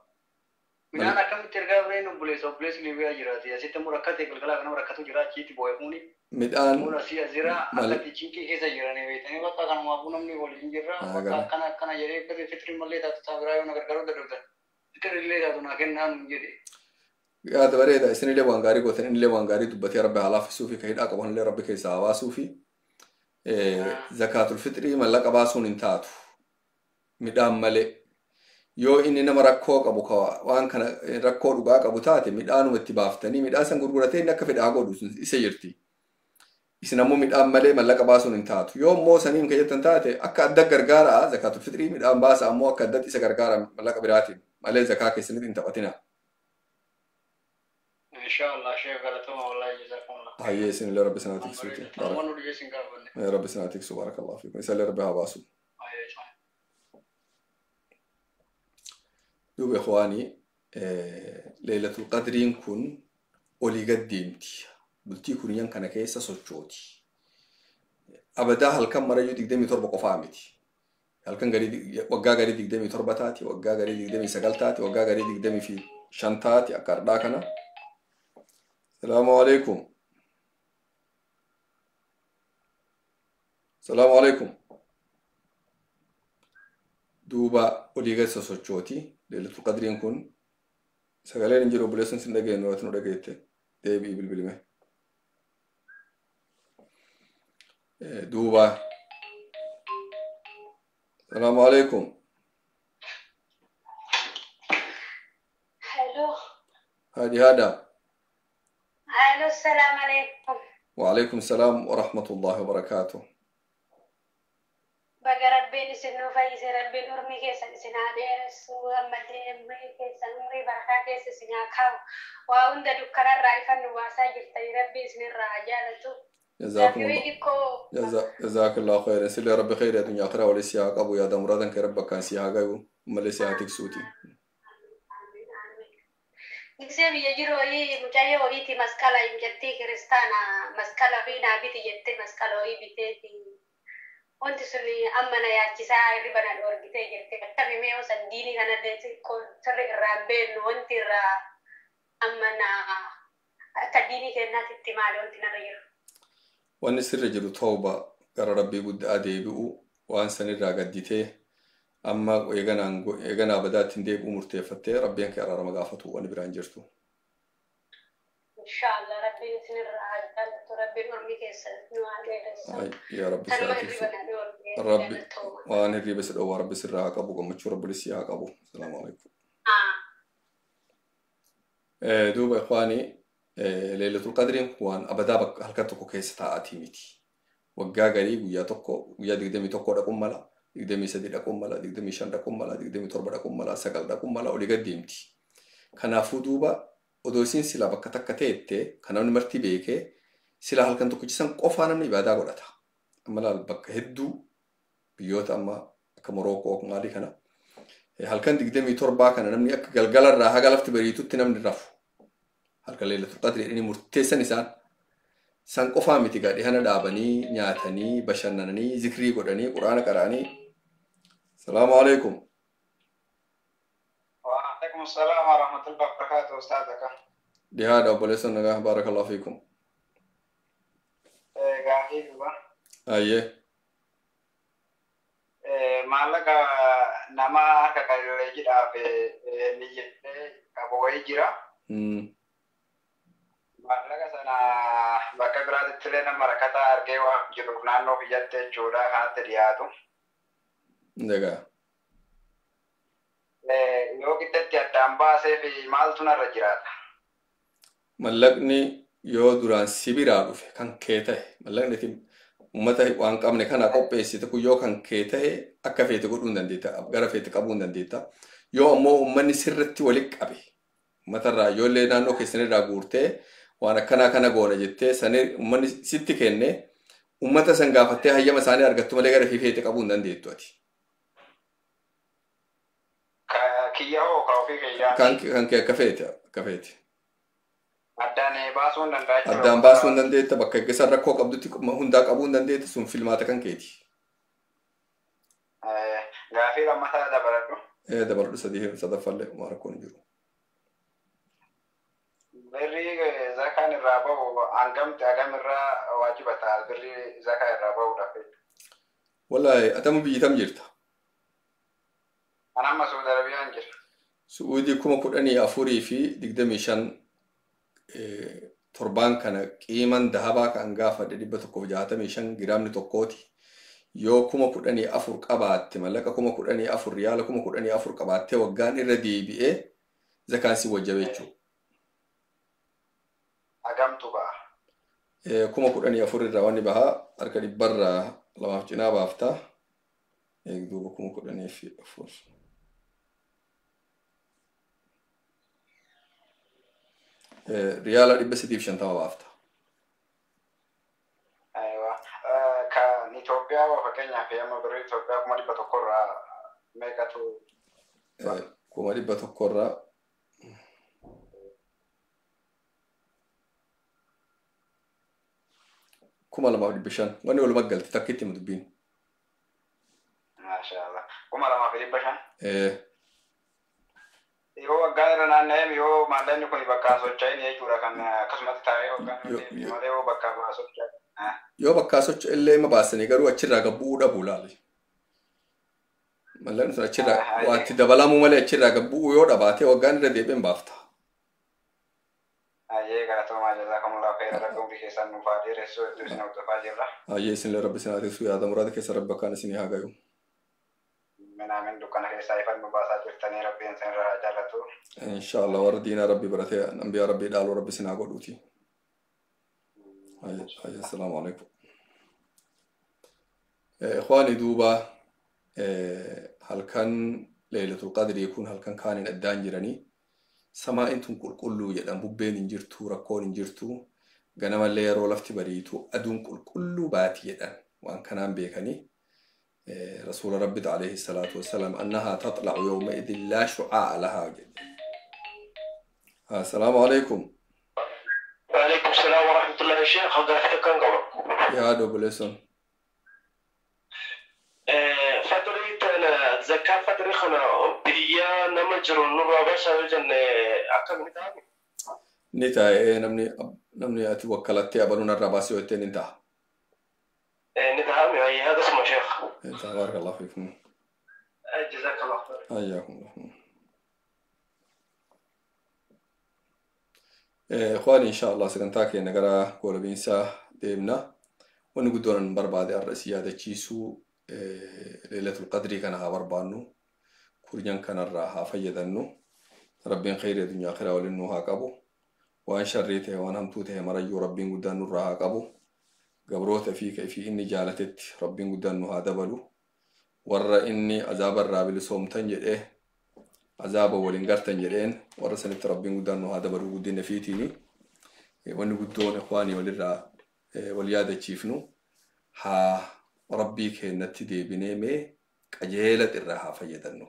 Midhaan akkamitti ergaa bireen obboleessa Liibiyaa jiraati. Asitti immoo rakkate galgala kana rakkatu jira achitti boo'e kuni. Midhaan Kun asii as jira akkatti cinqii keessa jiranii beektanii bakka kanumaafuu namni waliin jirra. Bakka akkana akkana jedhee fitrii mallee taatu isaa biraa yoo na gargaaruu dadhabdan. Fitrii illee taatu naa kennaa nuun jedhe. Yaada bareeda isinillee waan gaarii gootan innillee waan gaarii dubbatee rabbi haa laaffisuu fi ka hidhaa qabanillee rabbi keessaa haa baasuu fi zakaatul fitrii mallaqa baasuun hin taatu midhaan malee. Yoo inni nama rakkoo qabu waan kana rakkoo dhugaa qabu taate midhaanuma itti baaftanii midhaan san gurguratee inni akka fedhaa godhu isa jirti. Isin ammoo midhaan malee mallaqa baasuun hin taatu. Yoo immoo saniin kan jettan taate akka adda gargaaraa zakaatul fitrii midhaan baasa ammoo akka addatti isa gargaara mallaqa biraatiin malee zakaa keessanitti hin taphatina. Inshaallah sheekh galatama wallahi jazakumullah. Hayyee isinillee rabbi isin haa tiksuuti. Kanuma nu dhiyeessin gaafanne. Rabbi isin haa tiksu barakallahu fiikum. Isallee rabbi haa baasu. Duuba ikhwaanii Leelatul Qadriin kun olii gad deemti. Bultii kunyan kana keessa sochooti. Abadaa halkan marayyuu 27 qofaa miti. Halkan garii waggaa garii 27 taati, waggaa garii 29 taati, waggaa garii 25 taati akka ardhaa kana. Salaamu alaikum. Salaamu alaikum. Duuba olii gad sosochooti. Leelatul Qadriin kun sagaleen hin jiru obboleessuun sin dhageenyu ati nu dhageette deebi'i bilbilime. Duuba. Salaamu alaikum. Hello. Hadi hada. Hello, salam alaikum. Wa alaikum salam wa rahmatullahi wa barakatuh. Baga rabbiin isin nu fayyise, rabbiin urmii keessan isin haa dheeressu, ammallee umrii keessan umrii barakaa keessa isin haa kaa'u. Waa hunda dukkanarraa ifan nu baasaa jirtanii rabbi isinirraa haa jaalatu. Jazakallahu khairan. Sile rabbi khairu addunyaa akhiraa wali si haa qabu yaada muraadan kee rabbi akkaan si haa gayu malee si haa tiksuuti. Gisee biyya jiru wayii mucayyoo wayiiti masqala hin jettii kiristaana masqala fi naa biti jettee masqala wayii biteeti. Wanti sun amma na yaachisaa hirriba na dhoorgitee jirti. Akkami mee osan diinii kanallee sirri irraa hin beeknu wanti irraa amma na akka diinii keenyaatti maali wanti narra jiru. Wanni sirra jiru tawba gara rabbii guddaa deebi'u waan sanirraa gadditee amma eeganaa badaatti hin deebi'u murteeffattee rabbiin kee araarama gaafatu wanni biraan jirtu. Inshaallah rabbiin isinirraa haa jaalatu rabbiin ormi keessa nu haa dheeressu. Yaa rabbi si haa tiksu. Rabbi waan hirriba si dhoowwaa rabbi sirraa haa qabu gammachuu rabbi si haa qabu. Salaamu alaikum. Duuba ikhwaanii Leelatul Qadriin waan abadaa bakka halkan tokko keessa taa'atii miti. Waggaa garii guyyaa tokko guyyaa 21 dhaquun mala, 23 dhaquun mala, 25 dhaquun mala, 27 dhaquun mala, 9 dhaquun mala olii gad deemti. Kanaafuu duuba odoo isiin silaa bakka takka teette kan namni marti beekee silaa halkan tokkichisan qofaa namni ibaadaa godhata. Amma laal bakka hedduu biyyoota amma akka Morookoo maalii kana halkan 27 kana namni akka galgalarraa haga lafti bariitutti namni rafu. Halkan Leelatul Qadri jedhanii murteessan isaan. San qofaa miti gaa dhihana dhaabanii nyaatanii bashannananii zikrii godhanii quraana qara'anii. Salaamu alaikum. وعليكم السلام ورحمة الله وبركاته أستاذك. Dhihaadha obboleessa nagaa baarakallahu fiikum. Gaafii duba. Ayyee. Maallaqa nama harka qalleeyyiidhaaf niyyatee qabu wayii jira. Maallaqa sana bakka biraatti illee nama rakkataa argee waan jiruuf naannoo biyyatti jechuudha kanatti dhiyaatu. Egaa. Yoo giddatti addaan baasee fi maaltu narra jiraata? Mallaqni yoo duraan si biraa dhufe kan kee ta'e mallaqni uummata waan qabne kana qopheessite kun yoo kan kee ta'e akka feete godhuu hin dandeetta gara feete qabuu hin dandeetta. Yoo ammoo uummanni sirriitti walitti qabe uummatarraa ijoollee naannoo keessanirraa guurtee waan akkanaa kana goona jettee sanii uummanni sitti kenne uummata san gaafattee hayyama isaanii argattu malee gara feete qabuu hin dandeettu ati. Kiyya hoo ka ofii kiyyaa. Kan kee akka feete akka feete. Addaan baasuu hin danda'a jechuudha. Addaan baasuu hin dandeetta bakka eeggasan rakkoo qabdutti hundaa qabuu hin dandeetta sun filmaata kan keeti. Gaafii lammataa dabaladhu. Dabaladhu sadii sadaffallee homaa rakkoon hin jiru. Birrii zakaan irraa bahu hangamti hagam irraa waajiba ta'a birrii zakaa irraa bahuudhaaf. Wallaahi atama biyyi tam jirta? An amma Suudi Arabiyaan jira. Su'uudii 14,025 torbaan kana qiiman dahabaa kan gaafadhe 165 giraamni tokkooti. Yoo 14,000 qabaatte mallaqa 14,000 riyaala 14,000 qabaattee waggaan irra deebi'ee zakaan si wajjaba jechuudha. Hagamtu ba'a? 14,000 irraa wanni bahaa harka dhibbarraa lamaaf cinaa baafta. Eegduuba 14,000. Riyaala 350 baafta. Kan Itoophiyaa waa fakkeenyaaf amma birrii Itoophiyaa 100,000 irraa meeqatu? 100,000 irraa 2,500 wanni walumaa galti takkitti himu dubbiin. Maashaallah 2,500? Yoo waggaan irra naanna'eem yoo maallaqni kun bakka socho'in jechuudha kan akkasumatti taa'ee waggaan irra deemee malee yoo bakka socho'e. Yoo bakka socho'e illee ma baasanii garuu achirraa gad bu'uu dhabu laali. Mallaqni sun achirraa waatti dabalamuu malee achirraa gad bu'uu yoo dhabaate waggaan irra deebi'een baafta. Ayyee galatoomaa jazaakumullaahu khayran rabbi umrii keessan nuuf haa dheeressu hedduu isin hordofaa jirra. Ayyee isinillee rabbi isin haa tiksuu yaada muraada keessa rabbi akkaan isinii haa gayu. Minaamin dukkana keessaa ifan nu baasaa jirtanii rabbiin isin irraa haa jaallatu. Inshaallah warra diinaa rabbi baratee ambiyaa rabbii dhaaluu rabbi isin haa godhuuti. Ayyee assalaamu alaikum. Ikhwaani duuba halkan leelatul qadrii kun halkan kaaniin addaan jiranii samaa'in tun qulqulluu jedhan bubbeen hin jirtu rakkoon hin jirtu ganamallee yeroo lafti bariitu aduun qulqulluu baati jedhan waan kanaan beekanii. رسول ربي عليه الصلاة والسلام أنها تطلع يومئذ لا شعاع لها. السلام عليكم. وعليكم السلام ورحمة الله يا شيخ. يا دوبلسون. فترة أنا زكاة فترة خنا بيا نمجر النور بس جن أكمل نتاعي. نتاعي نمني أتوكلت أبلون الرباسي والتين انتهى. نتعامل هي هذا اسمه شيخ. بارك الله فيكم. جزاك الله خير. حياكم الله. إخواني إن شاء الله sagantaa keenya gara goolabiinsaa deemna. Wanni guddoon barbaade har'a si yaadachiisuu Leelatul Qadrii kana haa barbaannu. Kurnyan kanarraa haa fayyadannu. Rabbiin khayrii addunyaa akhiraa waliin nu haa qabu. Waan sharrii ta'e waan hamtuu ta'e marayyuu Rabbiin guddaan nurraa haa qabu. Gabroota fi fi inni jaalatetti Rabbiin guddaan nu haa dabalu. Warra inni azaaba irraa bilisoomtan jedhee azaaba waliin gartan jedheen warra sanitti Rabbiin guddaan nu haa dabalu guddina fiitiini. Wanni guddoon ikhwaanii walirraa wal yaadachiifnu haa Rabbii keenyatti deebinee mee qajeela irraa haa fayyadannu.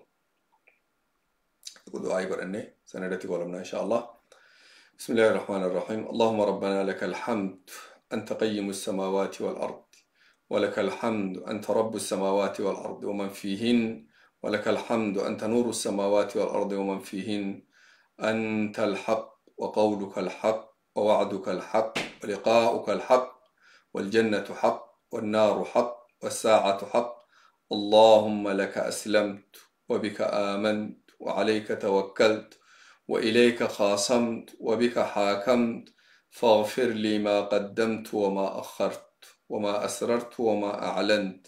Du'aa godhannee sana irratti goolabna insha Allah. بسم الله الرحمن الرحيم. اللهم ربنا لك الحمد أنت قيم السماوات والأرض، ولك الحمد أنت رب السماوات والأرض ومن فيهن، ولك الحمد أنت نور السماوات والأرض ومن فيهن، أنت الحق وقولك الحق ووعدك الحق ولقاؤك الحق، والجنة حق والنار حق والساعة حق. اللهم لك أسلمت وبك آمنت وعليك توكلت وإليك خاصمت وبك حاكمت، فاغفر لي ما قدمت وما أخرت وما أسررت وما أعلنت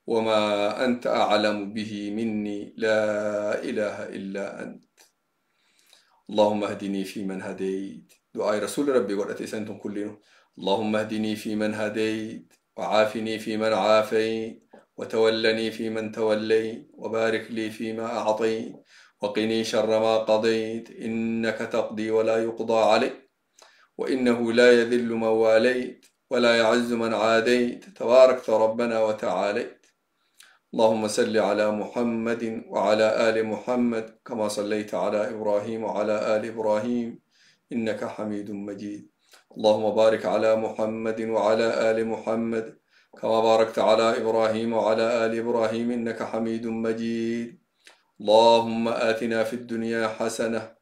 وما أنت أعلم به مني، لا إله إلا أنت. اللهم اهدني فيمن هديت. دعاء رسول ربي قرأت أنتم كلنا. اللهم اهدني فيمن هديت، وعافني فيمن عافيت، وتولني فيمن توليت، وبارك لي فيما أعطيت، وقني شر ما قضيت، إنك تقضي ولا يقضى عليك، وإنه لا يذل من واليت ولا يعز من عاديت، تباركت ربنا وتعاليت. اللهم صل على محمد وعلى آل محمد كما صليت على إبراهيم وعلى آل إبراهيم إنك حميد مجيد. اللهم بارك على محمد وعلى آل محمد كما باركت على إبراهيم وعلى آل إبراهيم إنك حميد مجيد. اللهم آتنا في الدنيا حسنة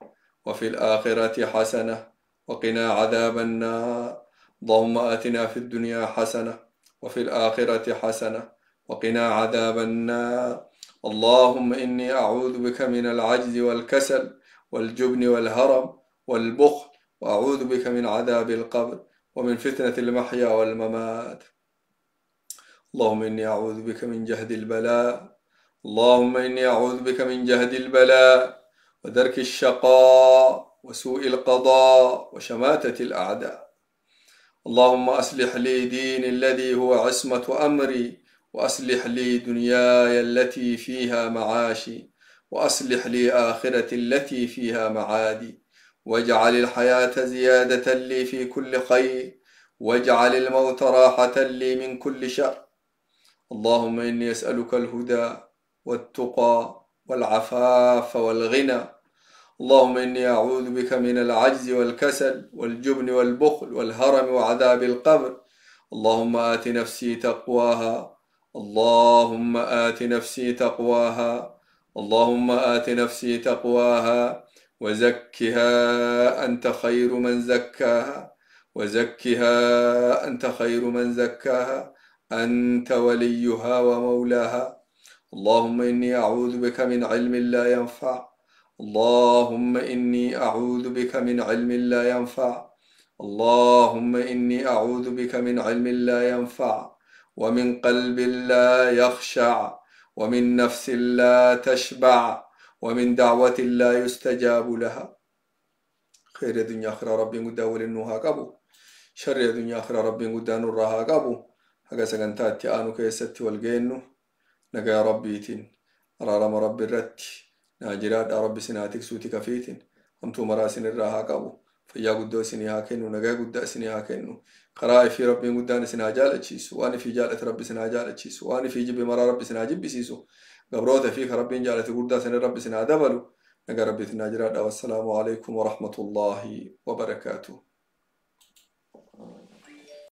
وفي الآخرة حسنة وقنا عذاب النار. اللهم آتنا في الدنيا حسنة وفي الآخرة حسنة وقنا عذاب النار. اللهم إني أعوذ بك من العجز والكسل والجبن والهرم والبخل، وأعوذ بك من عذاب القبر ومن فتنة المحيا والممات. اللهم إني أعوذ بك من جهد البلاء. اللهم إني أعوذ بك من جهد البلاء ودرك الشقاء وسوء القضاء وشماتة الأعداء. اللهم أصلح لي ديني الذي هو عصمة أمري، وأصلح لي دنياي التي فيها معاشي، وأصلح لي آخرتي التي فيها معادي، واجعل الحياة زيادة لي في كل خير، واجعل الموت راحة لي من كل شر. اللهم إني أسألك الهدى والتقى والعفاف والغنى. اللهم إني أعوذ بك من العجز والكسل والجبن والبخل والهرم وعذاب القبر. اللهم آت نفسي تقواها. اللهم آت نفسي تقواها. اللهم آت نفسي تقواها وزكها أنت خير من زكاها، وزكها أنت خير من زكاها، أنت وليها ومولاها. اللهم إني أعوذ بك من علم لا ينفع. اللهم إني أعوذ بك من علم لا ينفع. اللهم إني أعوذ بك من علم لا ينفع، ومن قلب لا يخشع، ومن نفس لا تشبع، ومن دعوة لا يستجاب لها. خير دنيا آخرة ربي قد ولنوها قبو، شر دنيا آخرة ربي قد نرها قبو. حقا سقنتاتي آنو كيستي والجينو نقا ربيتين أرارم ربي الرتي ناجرات ربي سناتك سوتي كفيتين همتو مراسن الراها قبو. فيا قدو سنيها كنو نقا قد سنيها كنو قرائي في ربي قدان سنا جالتشيسو، وأنا في جالة ربي سنا جالتشيسو، وأنا في جبي مرا ربي سنا جبسيسو، قبروت فيك ربي جالت قدا سن ربي سنا دبلو. نقا ربي تناجرات. والسلام عليكم ورحمة الله وبركاته.